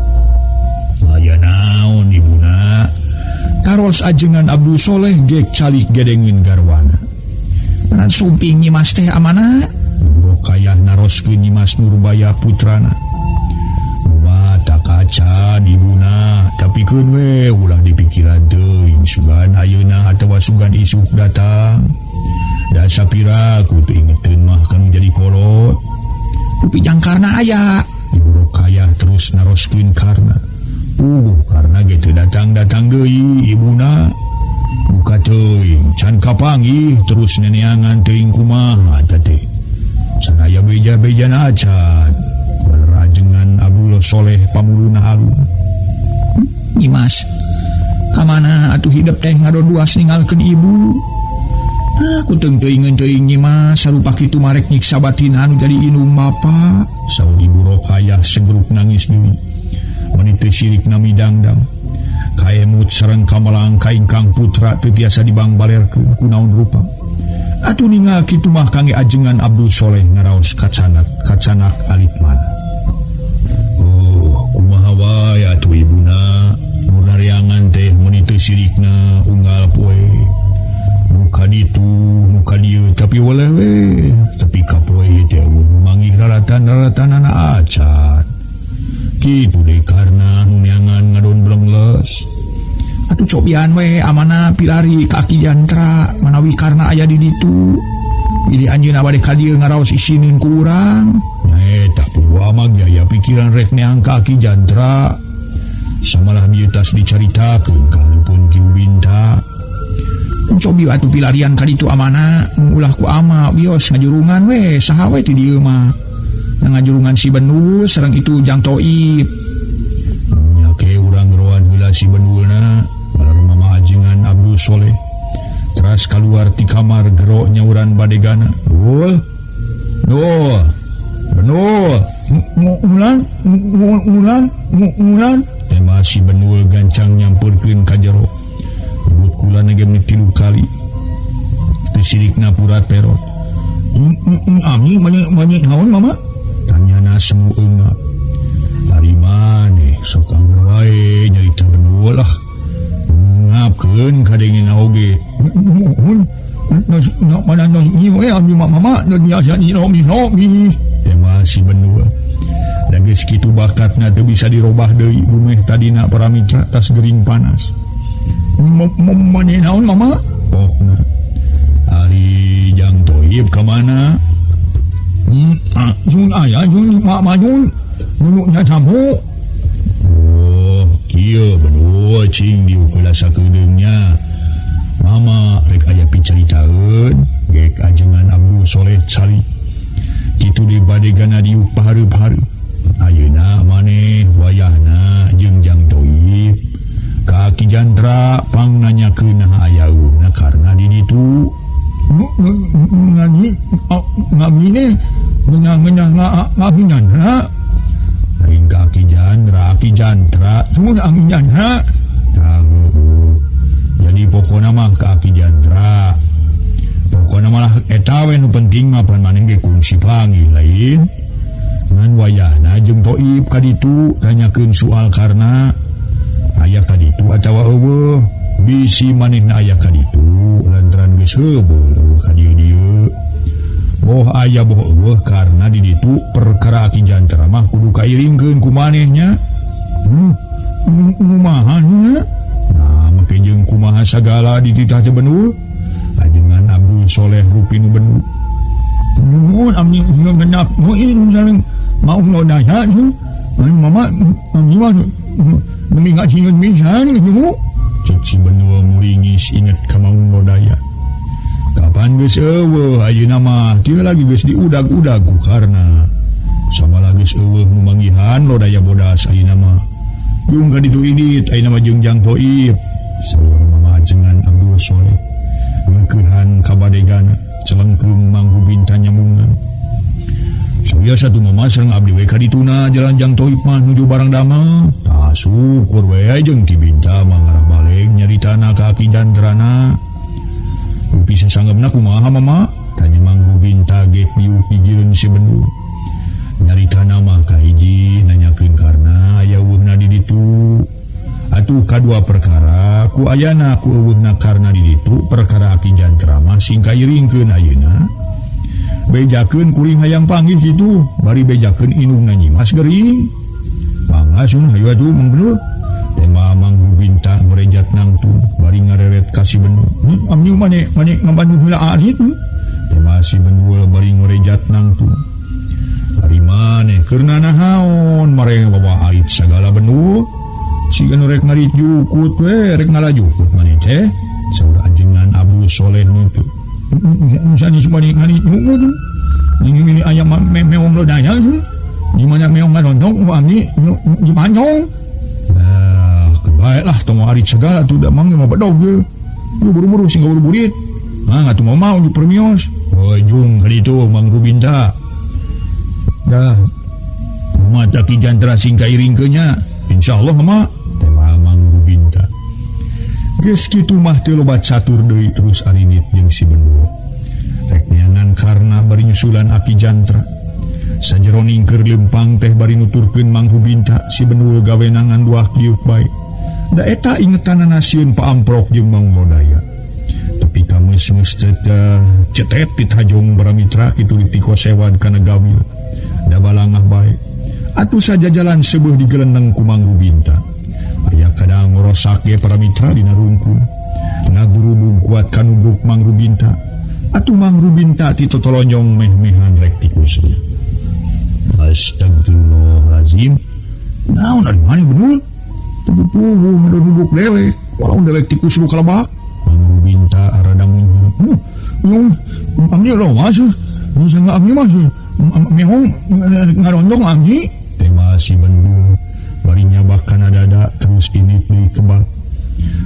Aya naon ibuna? Karos ajengan Abdul Soleh gek calik gedengin garwana. Paran sumping nyi mas teh amana? Rokayah naroskeun Nyimas Nurbaya putrana. Mata kacan ibuna, tapi keun we ulah dipikiran teuing sugan ayeuna atawa sugan isuk datang. Da sapira ku teu ingeteun mah kanu jadi kolot. Rupi jang Karna aya. Ibu Rokayah terus naroskeun Karna. Puguh Karna ge teu datang-datang deui ibuna. Buka teuing can kapanggih terus neneangan teuing kumaha eta teh. Can aya beja-bejana acan. Ajengan Abdul Soleh pamuluna alun. Nyimas, kamana atuh hidep teh ngadoduas ninggalkeun ibu. Aku teuing teuing Nyimas sarupa kitu marek nyiksa batin anu jadi indung bapa. Saur Ibu Rokayah segeruk nangis deui. Meni teu sirik nami dangdang. Kaemut sareng kamalang ka ingkang putra teu tiasa dibangbalerkeun kunaon rupa. Atuh ningal kitu mah kangge ajengan Abdul Soleh ngaraos kacanak kacanak alit mana. Oh, kumaha wae atuh ibuna nu nariangan teh meuni teu sirikna unggal poe. Nu ka ditu, nu ka dieu tapi weleh we, tapi ka poe ieu teh eueuh nu manggih raratan-raratanana acan. Kitu deui Karna nu neangan ngadon blengles. Atuh cobian we amana pilari ka Aki Jantra manawi Karna aya di ditu. Bilih anjeunna bade ka dieu ngaraos isineun ku urang. Eta puguh mah aya pikiran rek neang ka Aki Jantra. Samalah bieu tas dicaritakeun ka hareupeun Ki Binta. Cobi atuh pilarian ka ditu amana ulah ku ama wios ngajurungan we saha we ti dieu mah. Ngajurungan si Benul sareng itu Jang Toib. Nya ke urang geroan heula si Benulna. Balar mama ajengan Abdul Soleh. Teras keluar ti kamar gero nyauran badegana. Dul. Dul. Benul. Ulan, ulan, ulan. Tema si Benul gancang nyampurkeun ka jero. Nyebut kula ge meuni 3 kali. Teu sirikna purat perot. Ami mane naon mama? Tanyana semu eungap. Ari maneh sok angger wae nyarita Benul lah. Ngapkeun kadengena oge. Nuhun. Mana ieu we abdi mama nu biasa ni. Tema si Benul. Da geus kitu bakatna teu bisa dirobah deui bumeh tadina para mitra tas gering panas. Mane naon mama? Pokna. Ari Jang Toib ka mana? Jun aya jun mama jun. Nunuknya tamu. Oh, kieu Benul cing diukeula sakedeungnya. Mama rek aya picaritaeun gek ajengan Abdul Soleh cali. Kitu di badegana diuk pahareup-hareup. Ayeuna maneh wayahna jeung Jang Toib ka Aki Jantra pang nanyakeun naha ayaeuna karna di ditu. Ngani ngamine ngeunah ngaminanna. Lain ka Aki Jantra, Aki Jantra mun Aki Jantra. Tah, jadi pokona mah ka Aki Jantra. Pokona malah eta we nu penting mah pan maneh ge kungsi panggih lain. Ngan wayahna jeung Toib ka ditu tanyakeun soal karna aya ka ditu atawa eueuh. Bisi manehna aya ka ditu lantaran geus heubeul eueuh ka dieu-dieu. Boh aya boh eueuh karna di ditu perkara Aki Jantra mah kudu kairingkeun ku manehnya. Kumaha nya? Nah, make jeung kumaha sagala dititah teh Benul. Ajengan Abdul Soleh rupin Benul. Nuhun abdi genap muin sareng mau lodaya tuh. Mama abdi mah demi ngacieun pisan kitu. Cek si Benul muringis inget ka Maung Lodaya. Kapan geus eueuh ayeuna mah teu lagi geus diudag-udag ku Karna. Samalah geus eueuh nu manggihan Lodaya bodas ayeuna mah. Jeung ka ditu indit ayeuna mah jeung Jang Toib. Saur mama ajengan Abdul Soleh. Ngeukehan ka badegana celengkeung Mang Binta nyamungan. Sawiasa tu mama sareng abdi we ka dituna jalan Jang Toib mah nuju barang damel. Tah syukur we jeung Ki Binta mah ngarah balik nyaritana ka Aki Jantrana. Rupi sasanggepna kumaha mama? Tanya Mang Binta gek diuk pijireun si Benul. Nyaritana mah ka hiji nanyakeun karna aya eueuhna di ditu. Atuh kadua perkara ku ayana ku eueuhna karna di ditu perkara Aki Jantra mah sing kairingkeun ayeuna. Bejakeun kuring hayang panggih kitu, bari bejakeun indungna Nyimas gering. Mangga sun hayu atuh Mang Benul. Tema Mang Binta ngorejat nangtung bari ngareret ka si Benul. Abdi mane mane ngabantu heula alit. Tema si Benul bari ngorejat nangtung. Ari maneh Keur nanahaon mareh bawa arit sagala benul. Siga nu rek ngarit jukut we rek ngalajukut maneh teh. Saur ajengan Abdul Soleh nu teu. Misalnya sebalik ngarit jukut. Ini ayam meong lodaya di mana meong ngarontok ku abdi dipancong. Nah, baiklah tong arit segala tuh da mang mah bedog ge. Buru-buru sing buru-burit. Ah, atuh mau mau di permios. Oh, jung kali itu Mang Rubinta. Dah. Kumaha Ki Jantra sing kairing nya. Insyaallah mah tema Mang Rubinta. Geus kitu mah teu loba catur deui terus arinit jeung si Bendul. Rek neangan karna bari nyusulan Aki Jantra. Sajeroning keur lempang teh bari nuturkeun Mang Rubinta si Bendul gawenangan duak diuk bae. Da eta ingetanana sieun paamprok jeung Mang Lodaya. Tapi kameus-meus teh cetet ditajong baramitra kitu ditikosewan kana gawil. Da balangah bae. Atuh sajajalan seubeah digeleneng ku Mang Rubinta. Aya kadang ngorosak ge para mitra dina rungkun. Ngagurubung kuat kanubruk Mang Rubinta. Atuh Mang Rubinta ti totolonyong meh-mehan rek tikus. Astagfirullahalazim. Naon ari maneh bedul? Teu ngaduduk dewek. Walaun dewek tikus nu kalebak. Mang Rubinta rada mundur. Yung abdi lomas. Bisa abdi mah meong ngarondong abdi. Tema si Bendul bari nyabak kana dada terus ini deui kebak.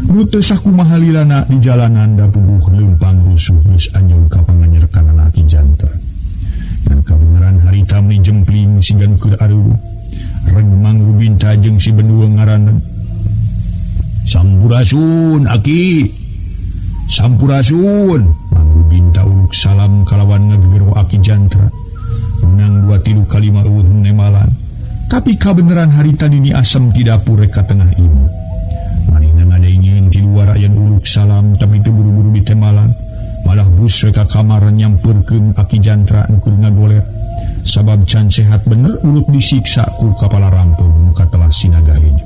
Nu teu sakumaha lilana di jalanan da puguh leumpang rusuh geus anjeun ka panganyerkanana Ki Jantra. Dan kabeneran harita meni jempling siga nu keur areueuh. Reng Mang Rubinta jeung si Bendul ngaranna. Sampurasun Aki. Sampurasun. Mang Rubinta uluk salam kalawan ngagegero Aki Jantra. Menang 2 3 kali mah eueuh nemalan. Tapi kabeneran harita Nini Asem ti dapur rek ka tengah imah. Manehna ngadengin ti luar aya uluk salam tapi teu buru-buru ditemalan. Malah bus we ka kamar nyampeurkeun Aki Jantra nu keur ngagoler. Sabab can sehat bener uluk disiksa ku kapala rampung nu katelah sinaga hejo.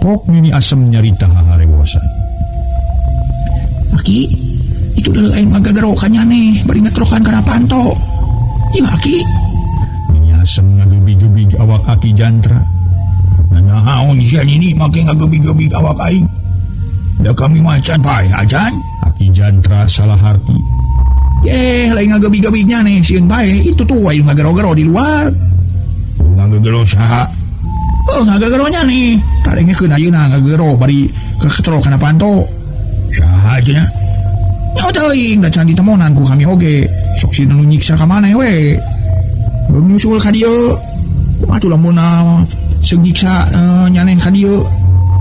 Pok Nini Asem nyarita haharewosan. Aki, itu deuleu aing mah gagarokan nyaneh bari ngetrokan kana panto. Ieu Aki. Nini Asem ngagebig-gebig awak Aki Jantra. Naon sia nini make ngagebig-gebig awak aing. Da kami mah can paeh acan. Aki Jantra salah harti. Yeh, lain ngagebig-gebig nyaneh sieun bae itu tuh aing ngagero-gero di luar. Ngagegero saha? Oh, ngagegero nyaneh. Kadengekeun ayeuna ngagegero bari keketrok kana panto. Saha cenah? Nyaho teuing da can ditemonan ku kami oge. Sok si nu nyiksa ka maneh we. Beung nyusul ka dieu. Kumaha tuh lamun seung nyiksa nyaneh ka dieu.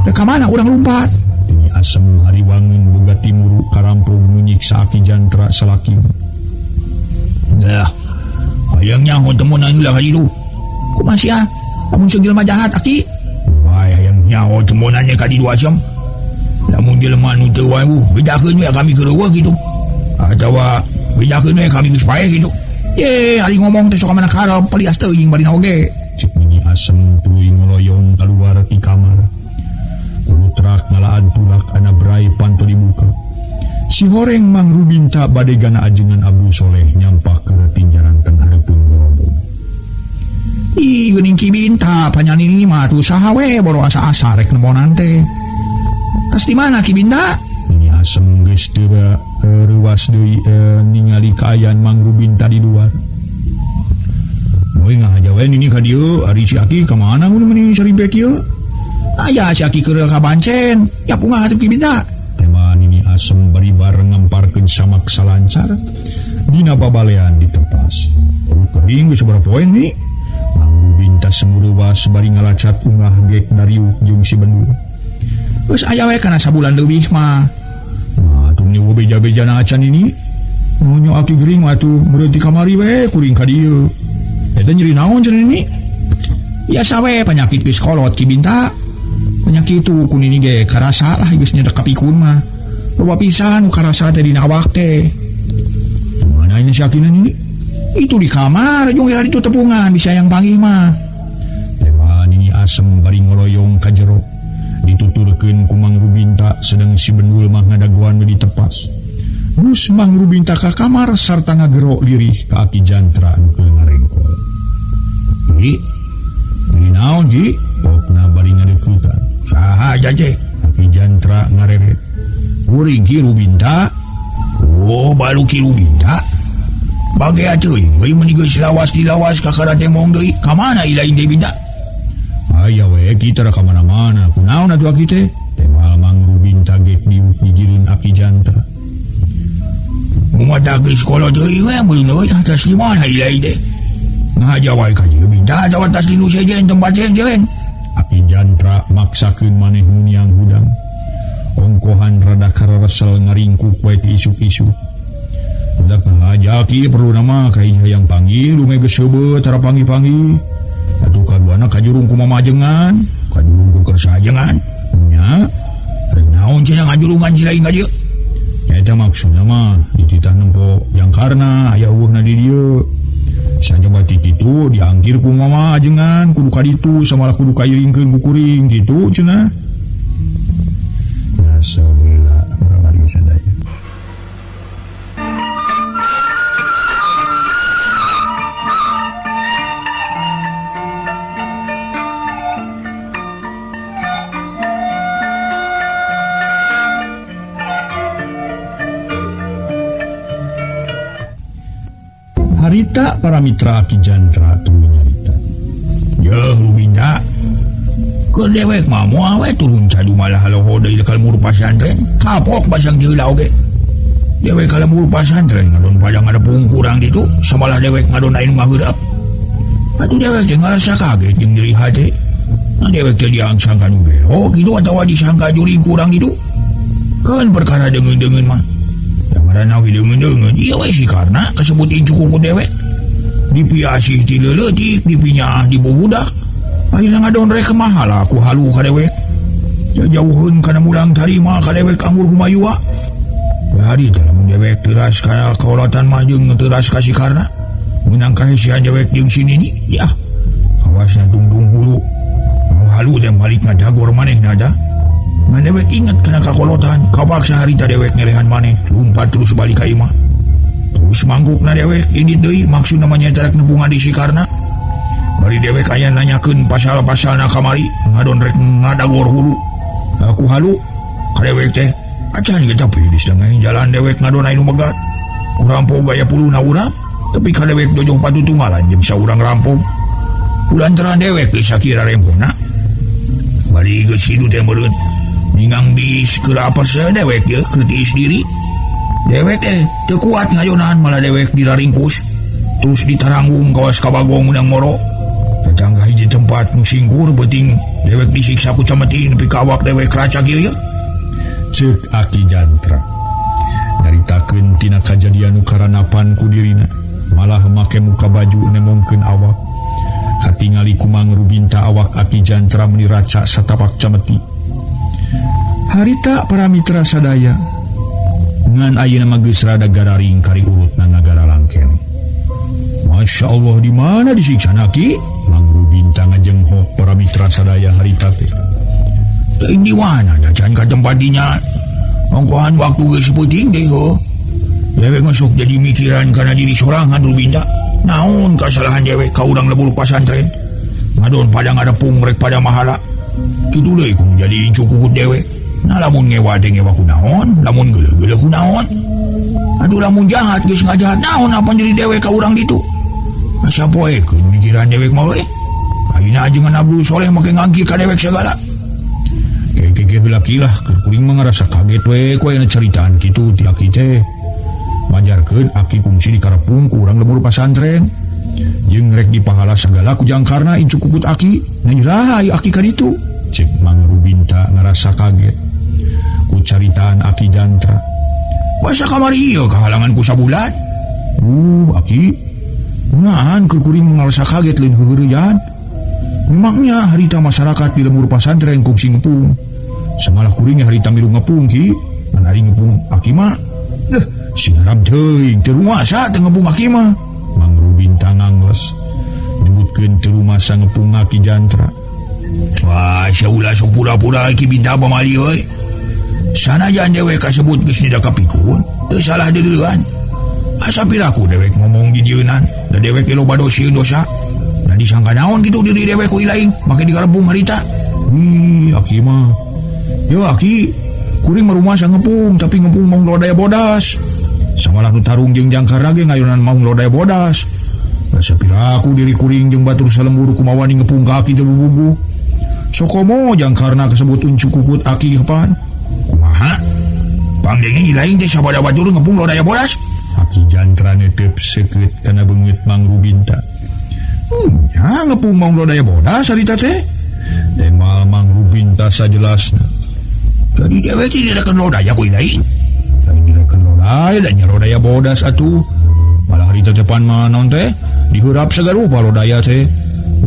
Da ka mana urang lumpat? Nini Asem hariwangun boga timuru karampung nu nyiksa Aki Jantra salaki. Dah. Hayang nyaho temonan ulah ka ditu. Kumaha sia? Lamun seung jelema jahat Aki. Wae hayang nyaho temonannya ka ditu Asem. Lamun jelema nu teu wawuh bejakeun we kami keur eueuh kitu. Atawa bejakeun we kami geus paeh kitu. Ye, ari ngomong teh sok mana karep palias teuing barina oge. Cek Nini Asem tuluy ngoloyong keluar ti kamar. Kulutrak ngalaan tulak ana brai panto dibuka. Si horeng Mang Rubinta badegana ajengan Abdul Soleh nyampak ke tinjaran teng hareupeun gorobong. Ih, geuning Ki Binta panyanini mah atuh saha we boro asa-asa rek nemonan teh. Tas di mana Ki Binta? Nini Asem geus teu reuwas deui ningali kaayaan Mang Rubinta di luar. Moe ngahaja we nini ka dieu, ari si Aki ka mana mun meuni sarimpek ieu? Aya si Aki keur ka Bancen, ya pungah atuh Ki Binta. Tema Nini Asem bari bareng ngemparkeun samak salancar dina babalean ditepas. Oh, kering geus sabaraha poe ni. Mang Rubinta semureuwas bari ngalacat ungah gek dariuk jeung si Bendul. Geus aya we kana sabulan leuwih mah. Nah, atuh ni beja-bejana acan ini. Nyo Aki gering mah atuh meureun ti kamari we kuring ka dieu. Eta nyeri naon cenah ini? Biasa we penyakit geus kolot Ki Binta. Penyakit itu ku nini ge karasa lah geus nyedek kapikun mah. Loba pisan nu karasa teh dina awak teh. Mana ini si Akina ini? Itu di kamar jeung itu tepungan bisa yang panggih mah. Tema Nini Asem bari ngoloyong ka jero. Dituturkeun ku Mang Rubinta sedang si Bendul mah ngadaguan we ditepas. Bus Mang Rubinta ka kamar sarta ngagero lirih ka Aki Jantra nu keur ngarengkol. Ih, ngahaja teh. Aki Jantra ngareret. Kuring Ki Rubinta. Oh, balu Ki Rubinta. Bagea teuing we meuni geus lawas dilawas kakara temong deui. Ka mana ilaing deui Binta? Aya we ki tara ka mana-mana. Kunaon atuh aki teh? Temal Mang Rubinta gek diuk dijirin Aki Jantra. Mata geus kolot deui we meuni euy tas di mana ilaing teh? Ngahaja wae ka dieu Binta atawa tas di nu sejen tempat sejen. Aki Jantra maksakeun maneh muniang hudang. Ongkohan rada kararesel ngaringkuk wae ti isuk-isuk. Budak ngahaja ki perlu nama ka hiji hayang panggih lume geus heubeut tara panggih-panggih. Atuh kaduana kajurung ku mamajengan, kajurung ku kersajengan. Nya, rek naon cenah ngajurungan si lain ka dieu? Eta maksudna mah dititah nempo jangkarna aya eueuhna di dieu. Saja ti kitu diangkir ku mamajengan kudu ka ditu samalah kudu kairingkeun ku kuring kitu cenah. Nasaheula urang ari sadaya. Harita para mitra Aki Jantra tuluy nyarita. Yeuh Rubinta. Keur dewek mah moal we turun cadu malah loho deui ka lembur pasantren. Kapok basang heula oge. Dewek ka lembur pasantren ngadon padang ngadepung kurang ditu, samalah dewek ngadon anu ngaheurap. Atuh dewek teh ngarasa kaget jeung diri hate. Nah dewek teh diangsangka nu belo kitu atawa disangka jurig kurang ditu. Keun perkara deungeun-deungeun mah. Ngaranna we deungeun-deungeun ieu we si karna kasebut incu ku dewek. Dipiasih ti leuletik, dipinyaah di bubudak. Ayeuna ngadon rek mahala ku halu ka dewek. Jauheun kana mulang tarima ka dewek anggur humayua. Bari teh lamun dewek teuras kana kaolotan mah jeung teuras ka si karna. Meunang kahesian dewek jeung si nini, ya. Kawasna tungtung hulu. Mau halu teh balik ngadagor manehna dah. Ngan dewek inget kana kakolotan, kapaksa harita dewek ngelehan maneh, lumpat terus balik ka imah. Terus mangkukna dewek indit deui maksudna mah nyaeta rek nepungan di si karna. Bari dewek aya nanyakeun pasal-pasalna kamari, ngadon rek ngadagor hulu. Aku halu ka dewek teh, acan ge tapi di setengah jalan dewek ngadon anu megat. Kurampok gaya puluna urang, tapi ka dewek dojoh patutunggalan jeung saurang rampok. Kulantaran dewek geus sakira rempona. Bari geus hidu teh meureun. Ningang bis keur apa se dewek ye kritis diri. Dewek teh teu kuat ngayonan malah dewek diraringkus. Terus ditaranggung kawas ka Bagong unang moro. Tetangga hiji tempat nu singkur beuting dewek disiksa ku cameti nepi ka awak dewek racak ieu ye. Ceuk Aki Jantra. Nyaritakeun tina kajadian nu karanapan ku dirina, malah make muka baju nemongkeun awak. Katingali ku Mang Rubinta awak Aki Jantra meuni racak satapak cameti. Harita para mitra sadaya ngan ayeuna mah geus rada gararing kari urutna ngagaralangken. Masya Allah di mana disiksa ki? Mang Rubinta ngajenghok para mitra sadaya harita teh. Teuing di mana da can ka tempat dinya. Ongkohan waktu geus peuting deui heuh. Dewek mah sok jadi mikiran kana diri sorangan Rubinta. Naon kasalahan dewek ka urang lebur pasantren? Ngadon pada ngadepung rek pada mahala. Kitu deui kudu jadi incu kukut dewek. Nah lamun ngewa teh ngewa kunaon, lamun geuleuh-geuleuh kunaon. Aduh lamun jahat geus ngajahat naon apa jadi dewek ka urang ditu. Asa poekeun mikiran dewek mah euy. Ayeuna ajengan Abdul Soleh make ngangkir ka dewek sagala. Keke heula kilah keur kuring mah ngarasa kaget we ku aya caritaan kitu ti aki teh. Majarkeun aki kungsi di karepung ku urang lembur pasantren. Jeung rek dipahala sagala ku jangkarna incu kukut aki. Nah iraha ieu aki ka ditu. Cek Mang Rubinta ngarasa kaget ku caritaan Aki Jantra. Basa kamari ieu kahalangan ku sabulan. Aki ngan keur kuring ngarasa kaget lain heureuyaan. Memangnya harita masyarakat di lembur pasantren kungsi ngepung. Samalah kuring harita milu ngepung ki. Ngan ari ngepung aki mah. Leuh, sing haram teuing teu rumasa teu ngepung aki mah. Mang Rubinta ngangles nyebutkeun teu rumasa ngepung Aki Jantra. Wah, saulah sok pura-pura Ki Binta pamali euy. Sanajan dewek kasebut geus nida kapikun, teu salah deuleuan. Asa piraku dewek ngomong di dieunan, da dewek loba dosa dosa. Nah disangka naon kitu diri dewek ku ilaing, make dikarepung harita. Ih, aki mah. Yo aki, kuring mah rumasa ngepung tapi ngepung maung lodaya bodas. Samalah nu tarung jeung jangkarna ge ngayunan maung lodaya bodas. Rasa piraku diri kuring jeung batur salembur kumawani ngepung ka aki teu bubuguh. Sokomo jangkarna kasebut uncu kukut aki kapan? Kumaha? Pangdenge ilaing teh sabada batur ngepung lodaya bodas. Aki Jantra netep seukeut kana beungeut Mang Rubinta. Ya ngepung maung lodaya bodas harita teh. Temal Mang Rubinta sajelasna. Jadi dewek teh direken lodaya ku ilaing. Lain direken lodaya da nya lodaya bodas atuh. Malah harita teh pan mah naon teh? Diheurap sagarupa lodaya teh.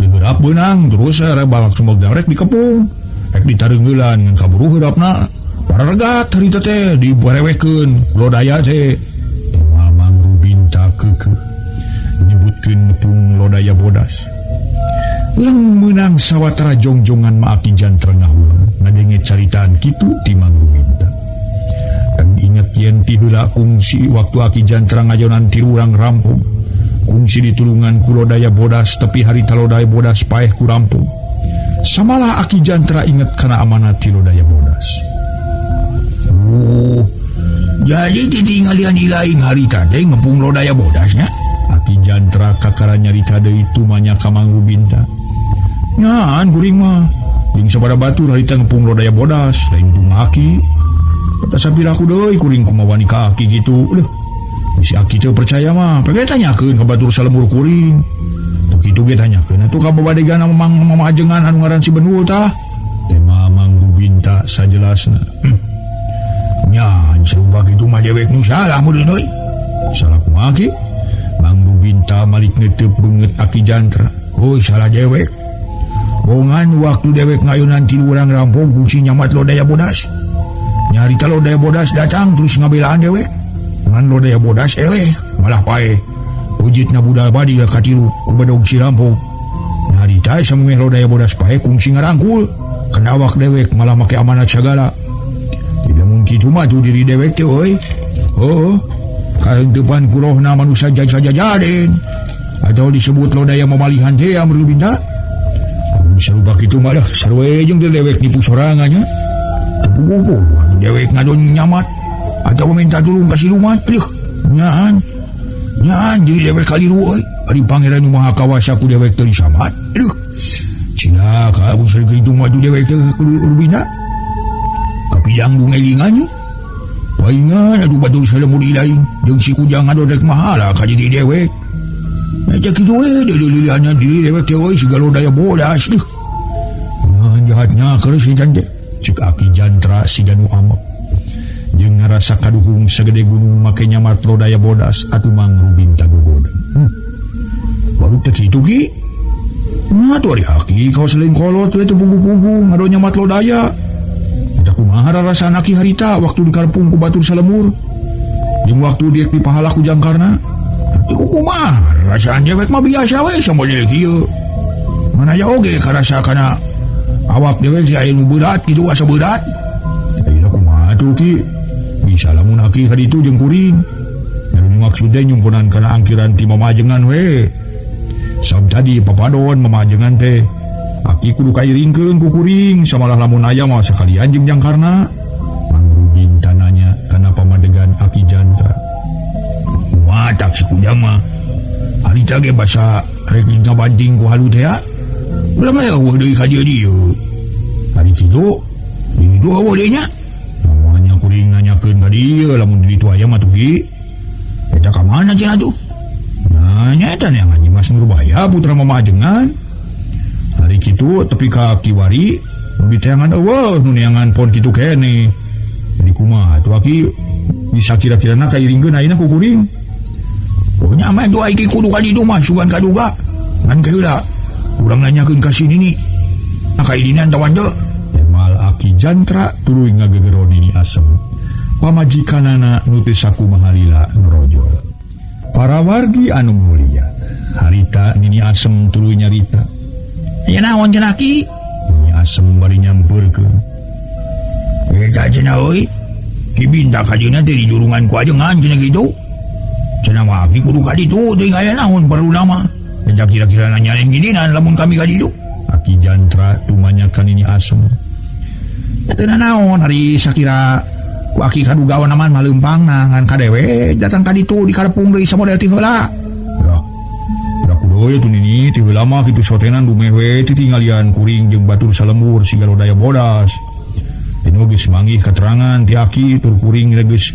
Diheurap beunang terus rek balak sumog rek dikepung. Rek ditareungeulan ngan kaburu heurapna. Pararegat harita teh dibarewekeun lodaya teh. Temal Mang Rubinta keukeuh nyebutkeun ngepung lodaya bodas. Leng meunang sawatara jongjongan ma Aki Jantra ngahulang ngadenge caritaan kitu ti Mang Rubinta. Teu inget yen ti heula kungsi waktu Aki Jantra ngajonan tilu urang rampung. Kungsi ditulungan ku lodaya bodas tepi harita lodaya bodas paeh ku rampung. Samalah Aki Jantra inget kana amanat ti lodaya bodas. Oh, jadi titinggalian ilaing harita teh ngepung lodaya bodasnya. Aki Jantra kakara nyarita deui tumanya ka Mang Rubinta. Ngan kuring mah jeung sabada batur harita ngepung lodaya bodas lain jeung aki. Kata sapiraku deui kuring kumawani ka aki kitu. Leuh, si aki teu percaya mah, pake tanyakeun ka batur salemur kuring. Teu kitu ge tanyakeun atuh ka babadegan Mang Mamajengan anu ngaran si Benul tah. Tema Mang Rubinta sajelasna. Nya, sarua kitu mah dewek nu salah meureun euy. Salah kumaha ki? Mang Rubinta malik netep beungeut Aki Jantra. Oh, salah dewek. Bongan waktu dewek ngayunan tilu urang rampung kungsi nyamat lodaya bodas. Nyarita lodaya bodas datang terus ngabelaan dewek. Ngan lodaya bodas eleh malah paeh. Pujitna budal badi ka tilu ku bedog si rampung. Nyarita samemeh lodaya bodas paeh kungsi ngarangkul. Kana awak dewek malah make amanat sagala. Tidak mungkin cuma tuh diri dewek teh euy. Oh, kahentepan kurohna manusia jajajajaden. Atau disebut lodaya mamalihan teh Mang Rubinta. Sarua kitu mah dah, sarua jeung dewek nipu sorangannya. Teu dewek ngadon nyamat atau minta tulung ka siluman. Leuh, nyaan. Nyaan jadi dewek kaliru euy. Ari pangeran nu maha kawasa ku dewek teu disamat. Leuh. Cilaka mun sarua kitu mah dewek teh kudu Rubinta. Kapidang dungelingannya. Paingan aduh batur salemur ilaing jeung si kujang ngadon rek mahala ka jadi dewek. Eta kitu we deuleuleunana diri dewek teh euy siga lodaya bodas. Leuh. Nah, jahatnya keur si teh. Cek Aki Jantra siga nu amok. Jeung ngarasa kaduhung sagede gunung make nyamat lodaya bodas atuh Mang Rubinta gogodeung. Baru teh kitu ki. Nah, tuh ari aki kawas lain kolot we teu puguh-puguh ngadon nyamat lodaya. Eta kumaha rarasaan aki harita waktu dikarpung ku batur salemur. Jeung waktu dia dipahala ku jangkarna. Iku kumaha rasaan dewek mah biasa we samodel kieu. Mana ya oge karasa kana awak dewek si aya nu berat kitu asa berat. Ayeuna kumaha tuh ki? Bisa lamun aki ka ditu jeung kuring. Anu maksud teh nyumpunan kana angkiran ti mamajengan we. Sab tadi papadon mamajengan teh. Aki kudu kairingkeun ku kuring samalah lamun aya mah sakalian jeung jangkarna. Mang Rubinta nanya kana pamadegan Aki Jantra. Kumaha tak si kujang mah? Harita ge basa rek ngabanting ku halu teh ya. Ulah mah eueuh deui ka dieu dieu. Ari kitu, di ditu eueuh deui nya. Namanya kuring nanyakeun ka dieu lamun di ditu aya mah tuh ki. Eta ka mana cenah tuh? Nah, nya eta neangan Nyimas Nurbaya putra Mamajengan. Ari kitu tepi ka kiwari nu diteangan eueuh nu neangan pon kitu keneh. Jadi kumaha tuh aki bisa kira-kirana kairingkeun ayeuna ku kuring. Oh nya mah doa iki kudu ka ditu mah sugan kaduga. Ngan keheula urang nanyakeun ka si nini. Nah kaidinan tawan teu. Temal Aki Jantra tuluy ngagegero Nini Asem. Pamajikanana nu teu sakumaha lila norojol. Para wargi anu mulia, harita Nini Asem tuluy nyarita. Aya naon cenah ki? Nini Asem bari nyampeurkeun. Eta cenah euy. Ki Binta kajeuna teh dijurungan ku ajengan cenah kitu. Cenah mah aki kudu ka ditu teuing aya naon perlu nama. Eta kira-kira nanya yang gininan lamun kami ka ditu. Aki Jantra tumanya ka Nini Asem. Teu nanaon ari sakira ku aki kaduga naman mah leumpangna ngan kadewe datang ka ditu di kalepung deui samodel ti heula. Lah, kudu we tuh nini ti heula mah kitu sotenan dumeh we titinggalian kuring jeung batur salembur siga lodaya bodas. Ini geus manggih keterangan ti aki tur kuring geus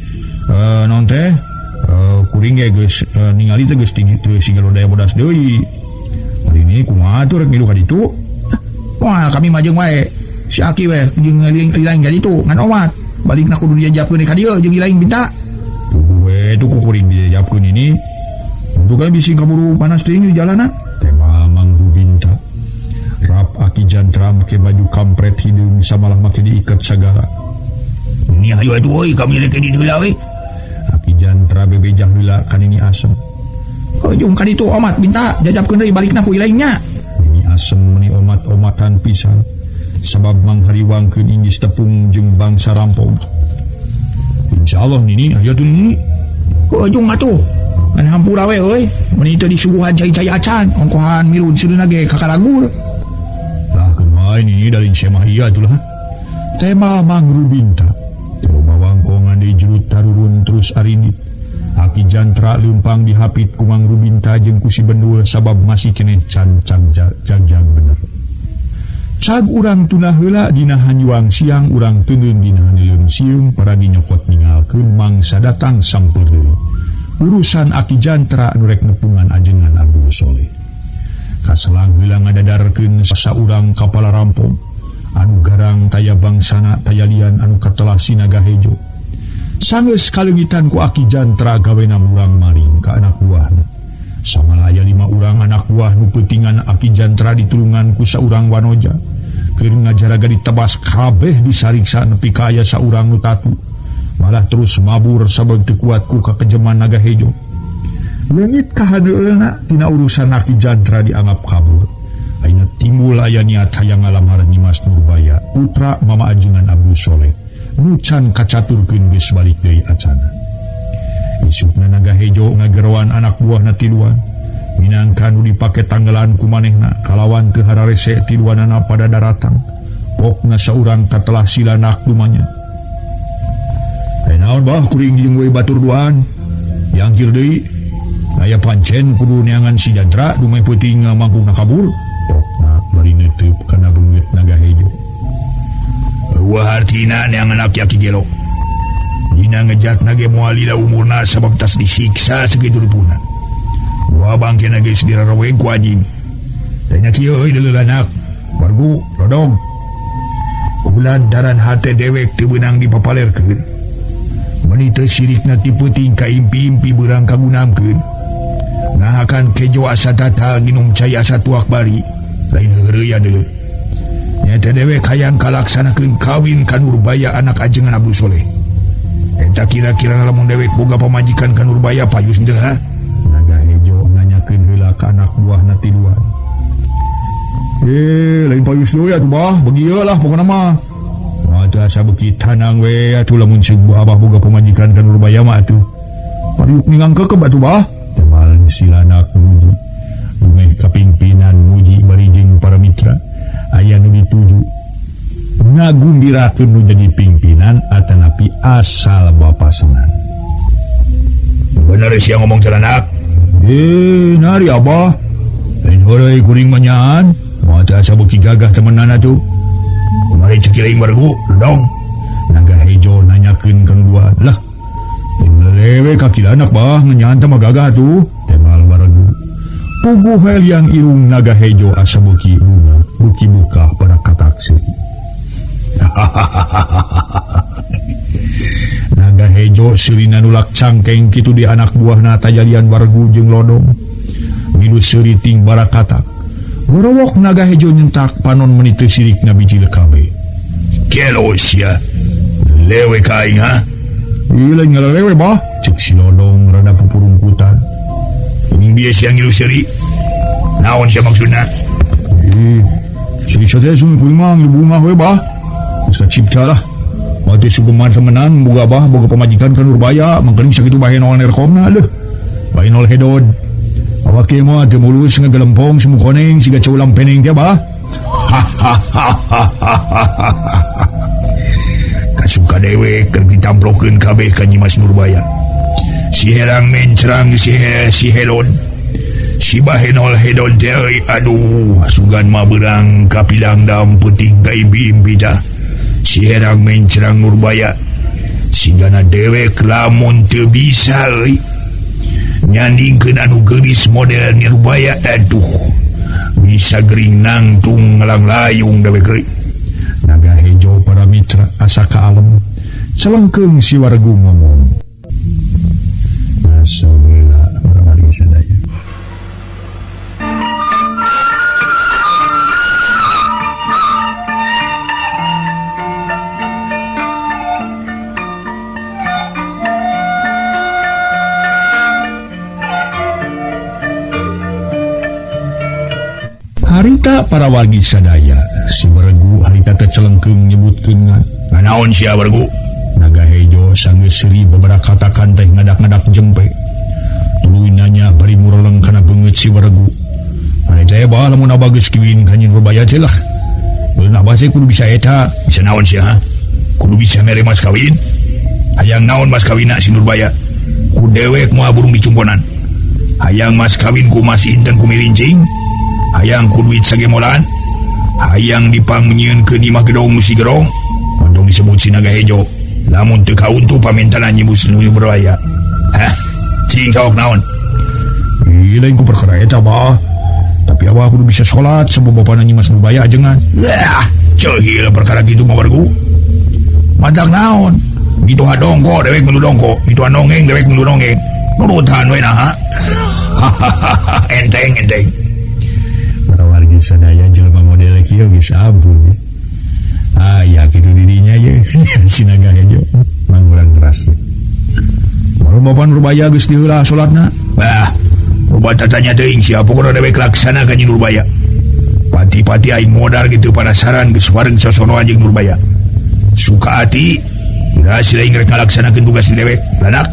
naon teh kuring ge geus ningali teh geus teu siga lodaya bodas deui. Hari ini kumaha tuh rek milu ka ditu? Wah, kami mah jeung wae. Si aki we jeung lain ka ditu ngan omat. Balikna kudu dijajabkeun ka dieu jeung lain minta. Puguh we tuh ku kuring dijajabkeun ini. Untuk kan bisi kaburu panas teuing di jalanna. Tema Mang Rubinta. Rap aki jantra make baju kampret hideung samalah make diikat sagala. Ini hayu atuh euy kami rek di heula we. Aki jantra bebejah heula ka Nini Asem. Heuh ka ditu omat minta jajabkeun deui balikna ku ilaingnya. Nini Asem meuni omat-omatan pisan. Sabab manghariwangkeun inggis tepung jeung bangsa rampong. Insyaallah Nini hayu atuh Nini. Heuh atuh. Ngan hampura we euy, meuni teu disuguhan cai-cai acan, ongkohan milun seureuna ge kakaragur. Lah kumaha ini dari semah iya atulah. Tema Mang Rubinta. Teu bawangkongan di jurut tarurun terus arinit. Aki jantra leumpang dihapit ku Mang Rubinta jeung ku si Bendul sabab masih keneh can jagjag bener. Cag urang tunah heula dina hanyuang siang urang teuneun dina haneuleun sieung paragi nyokot ningalkeun mangsa datang samper deui. Urusan aki jantra anu rek nepungan ajengan Abdul Soleh. Kaselang heula ngadadarkeun saurang kapala rampong anu garang taya bangsana taya lian anu katelah sinaga hejo. Sanggeus kaleungitan ku aki jantra gawena murang maring ka anak buahna. Samalaya 5 urang anak buah nu peutingan aki jantra ditulungan ku saurang wanoja. Keur ngajaraga ditebas kabeh disariksa nepi ka aya saurang nu tatu. Malah terus mabur sabab teu kuat ku kakejeman naga hejo. Leungit kahadeulna tina urusan aki jantra dianggap kabur. Ayeuna timbul aya niat hayang ngalamar Nyimas Nurbaya, putra Mama Ajengan Abdul Soleh. Nu can kacaturkeun geus balik deui acana. Isukna naga hejo ngageroan anak buahna tiluan. Minangka nu dipake tanggelan ku manehna kalawan teu hararese tiluanana pada daratang. Pokna saurang katelah silanak dumanya. Naon bah kuring jeung we batur duaan. Yangkir deui. Aya pancen kudu neangan si jantra dumeh peuting mangkukna kabur. Pokna bari neuteub kana beungeut naga hejo. Eueuh hartina neangan aki-aki gelo. Dina ngejatna ge moal lila umurna sabab tas disiksa sakitu rupuna. Wah bangkena geus diraroweng ku anjing. Teh nya kieu euy deuleuh anak. Wargu lodong. Kulantaran hate dewek teu beunang dipapalerkeun. Meuni teu sirikna ti peuting ka impi-impi beurang kagunamkeun. Nahakan kejo asa tatal nginum cai asa tuak bari. Lain heureuyan deuleuh. Nyata dewek hayang kalaksanakeun kawin ka Nurbaya anak ajengan Abdul Soleh. Eta kira-kira lamun dewek boga pamajikan ka Nurbaya payus henteu ha? Naga hejo nanyakeun heula ka anak buahna tiluan. Lain payus deui atuh bah, begieu lah pokona mah. Wah teu asa beuki tanang we atuh lamun seung abah boga pamajikan ka Nurbaya mah atuh. Pariuk ningang kekeb atuh bah. Temal silanak muji. Dumeh kapimpinan muji bari jeung para mitra. Aya nu dituju. Ngagumbirakeun nu jadi pimpinan atanapi asal bapa senang. Bener sia ngomong calanak. Nari abah. Lain heureuy kuring mah nyaan. Moal teu asa beuki gagah temenan atuh. Kumari cek ieu wargu, dong. Naga hejo nanyakeun ka nu dua. Lah, lewe kaki anak bah ngenyaan teh mah gagah atuh. Temal wargu. Puguh we liang irung naga hejo asa beuki bunga, beuki buka pada katak seuri. Naga hejo seurina nulak cangkeng kitu di anak buahna tajalian wargu jeung lodong. Milu seuri ting barakatak. Gorowok naga hejo nyentak panon meuni teu sirikna bijil kabeh. Gelo sia. Lewe ka aing ha? Ieu lain ngalelewe bah, cek si lodong rada pupurungkutan. Kuning bieu sia ngilu seuri. Naon sia maksudna? Seuri teh sun kuring mah ngilu bunga we bah. Geus kacipta lah. Mati sugeman temenan boga bah boga pamajikan ka Nurbaya, mangkening sakitu bae nol nerkomna leuh. Bae nol hedod. Awak ieu mah teu mulus ngagelempong semu koneng siga caulam peneng teh bah. Ka dewek keur ditamplokeun kabeh ka Nyimas Nurbaya. Si herang mencrang si helon. Si bahenol hedon teh euy aduh sugan mah beurang ka pilangdam peuting ka impi-impi tah. Si herang mencrang Nurbaya. Sigana dewek lamun teu bisa euy. Nyandingkeun anu geulis model Nurbaya aduh. Bisa gering nangtung ngalanglayung dewek euy. Naga Hejo para mitra asa ka alem. Celengkeung si wargu ngomong. Masalah orang sadaya. Harita para wargi sadaya si Wergu harita teh celengkeung nyebutkeun naon sia Wergu. Naga Hejo sanggeus seuri beberapa katakan teh ngadak-ngadak jempe. Tuluy nanya bari mureleng kana beungeut si Wergu. Mane teh bah lamun abah geus kiwin ka Nyi Nurbaya teh lah. Beunah bah teh kudu bisa eta, bisa naon sia ha? Kudu bisa mere mas kawin. Hayang naon mas kawinna si Nurbaya? Ku dewek moal burung dicumponan. Hayang mas kawin ku mas inten ku milincing. Hayang ku duit sagemolan. Hayang dipangnyieunkeun imah gedong si gerong. Mantong disebut si Naga Hejo. Lamun teu kauntu pamintanan Nyi Nurbaya. Hah? Cing kaok naon? Ih, lain ku perkara eta bah. Tapi abah kudu bisa salat sebab bapana Nyi Mas Nurbaya ajengan. Wah, ceuhil perkara kitu mah wargu. Matak naon? Mitoha dongko dewek mun dongko, mitoha nongeng dewek mun nongeng. Nurutan we naha. Enteng enteng. Para wargi sadaya jelema model kieu geus ampun. Ah ya kitu dirinya ye. Si Naga Hejo mangurang keras. Baru Bapak Nurbaya geus diheula salatna. Bah, loba tatanya teuing sia pokona dewek laksana ka Nyi Nurbaya. Pati-pati aing modar kitu panasaran geus wareng sosonoan jeung Nurbaya. Suka ati ira si lain rek ngalaksanakeun tugas di dewek. Lanak.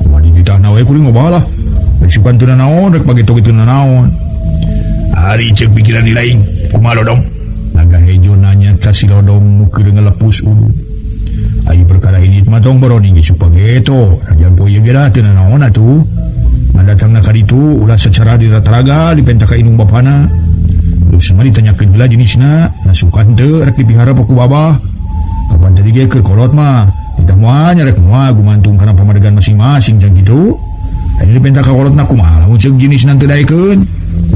Kumaha dititahna we kuring mah lah. Rek sukan teu naon rek pageto kitu naon. Ari ceuk pikiran di lain kumaha lodong? Naga Hejo nanya ka si lodong nu keur ngelepus udud. Ai perkara ini mah tong boroni geus pageto. Najan poe ieu ge lah teu naon atuh. Ngadatangna ka ditu ulah secara dirataraga dipenta ka indung bapana. Terus mah ditanyakeun heula jenisna, nasukan teu rek dipihara ku babah. Kapan tadi ge keur kolot mah, ditah moal nya rek moal gumantung kana pamadegan masing-masing can kitu. Ai dipenta ka kolotna kumaha lamun ceuk jenisna teu daekeun.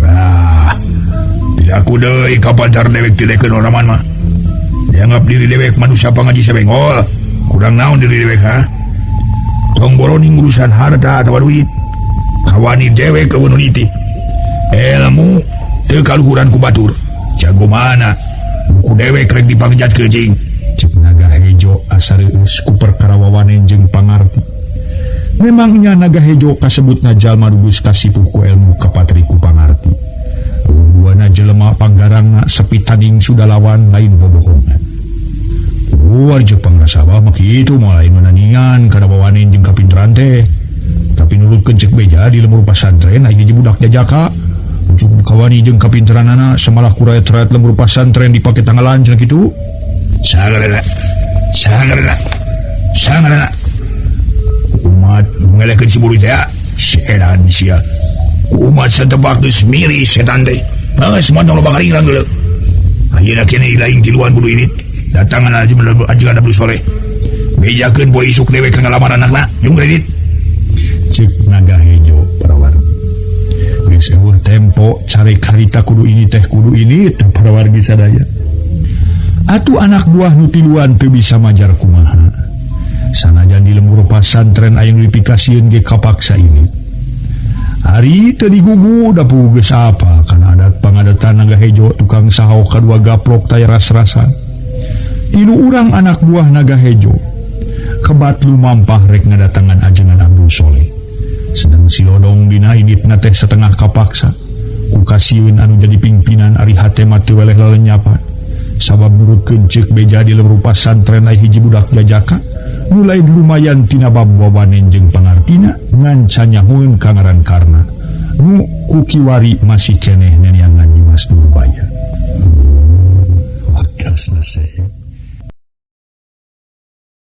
Wah, tidak aku deui kapan car dewek teu daekeun oraman mah. Dianggap diri dewek manusia pangaji sabengol. Kurang naon diri dewek ha? Tong boroning urusan harta atawa duit. Kawani dewek eueun nu nitih. Ilmu teu kaluhuran ku batur. Jago mana? Buku dewek rek dipangjatkeun cing. Cek Naga Hejo asa reueus ku perkara wawanen jeung pangarti. Memangnya Naga Hejo kasebutna jalma nu geus kasipuh ku ilmu kapatri ku pangarti. Duana jelema panggarangna sepi tanding sudalawan lain bobohongan. Luar jeung pangrasa abah mah kitu moal lain menandingan kana wawanen jeung kapinteran teh. Tapi nurutkeun ceuk beja di lemur pasantren aya hiji budak jajaka. Cukup kawani jeung kapinteranana semalah ku rakyat-rakyat lemur pasantren dipake tanggalan cenah kitu. Sangarana. Sangarana. Sangarana. Umat ngelehkeun si buru teh si edan sia. Umat satebak geus miris setan teh. Geus mah tong loba karingrang geuleuh. Ayeuna keneh lain tiluan kudu ini. Datangan ajengan Abdul Soleh. Bejakeun poe isuk dewek ka ngalamar anakna, jung kredit. Ceuk Naga Hejo para wargi. Geus eueuh tempo cari karita kudu ini teh kudu ini teh para wargi sadaya. Atuh anak buah nu tiluan teu bisa majar kumaha. Sanajan di lembur pasantren aya nu dipikasieun ge kapaksa ini. Ari teu digugu da puguh geus apa kana adat pangadetan Naga Hejo tukang saho kadua gaplok taya ras-rasan. Tilu urang anak buah Naga Hejo kebat lumampah rek ngadatangan ajengan Abdul Soleh. Sedang si lodong dina inditna teh setengah kapaksa. Ku kasieun anu jadi pimpinan ari hate mah teu weleh lalenyapan. Sabab nurutkeun ceuk beja di lembur pasantren aya hiji budak jajaka nu lain lumayan tina bab wawanen jeung pangartina ngan canyahoeun ka ngaran Karna nu ku kiwari masih keneh neneangan Nyimas Nurbaya. Wakas nase.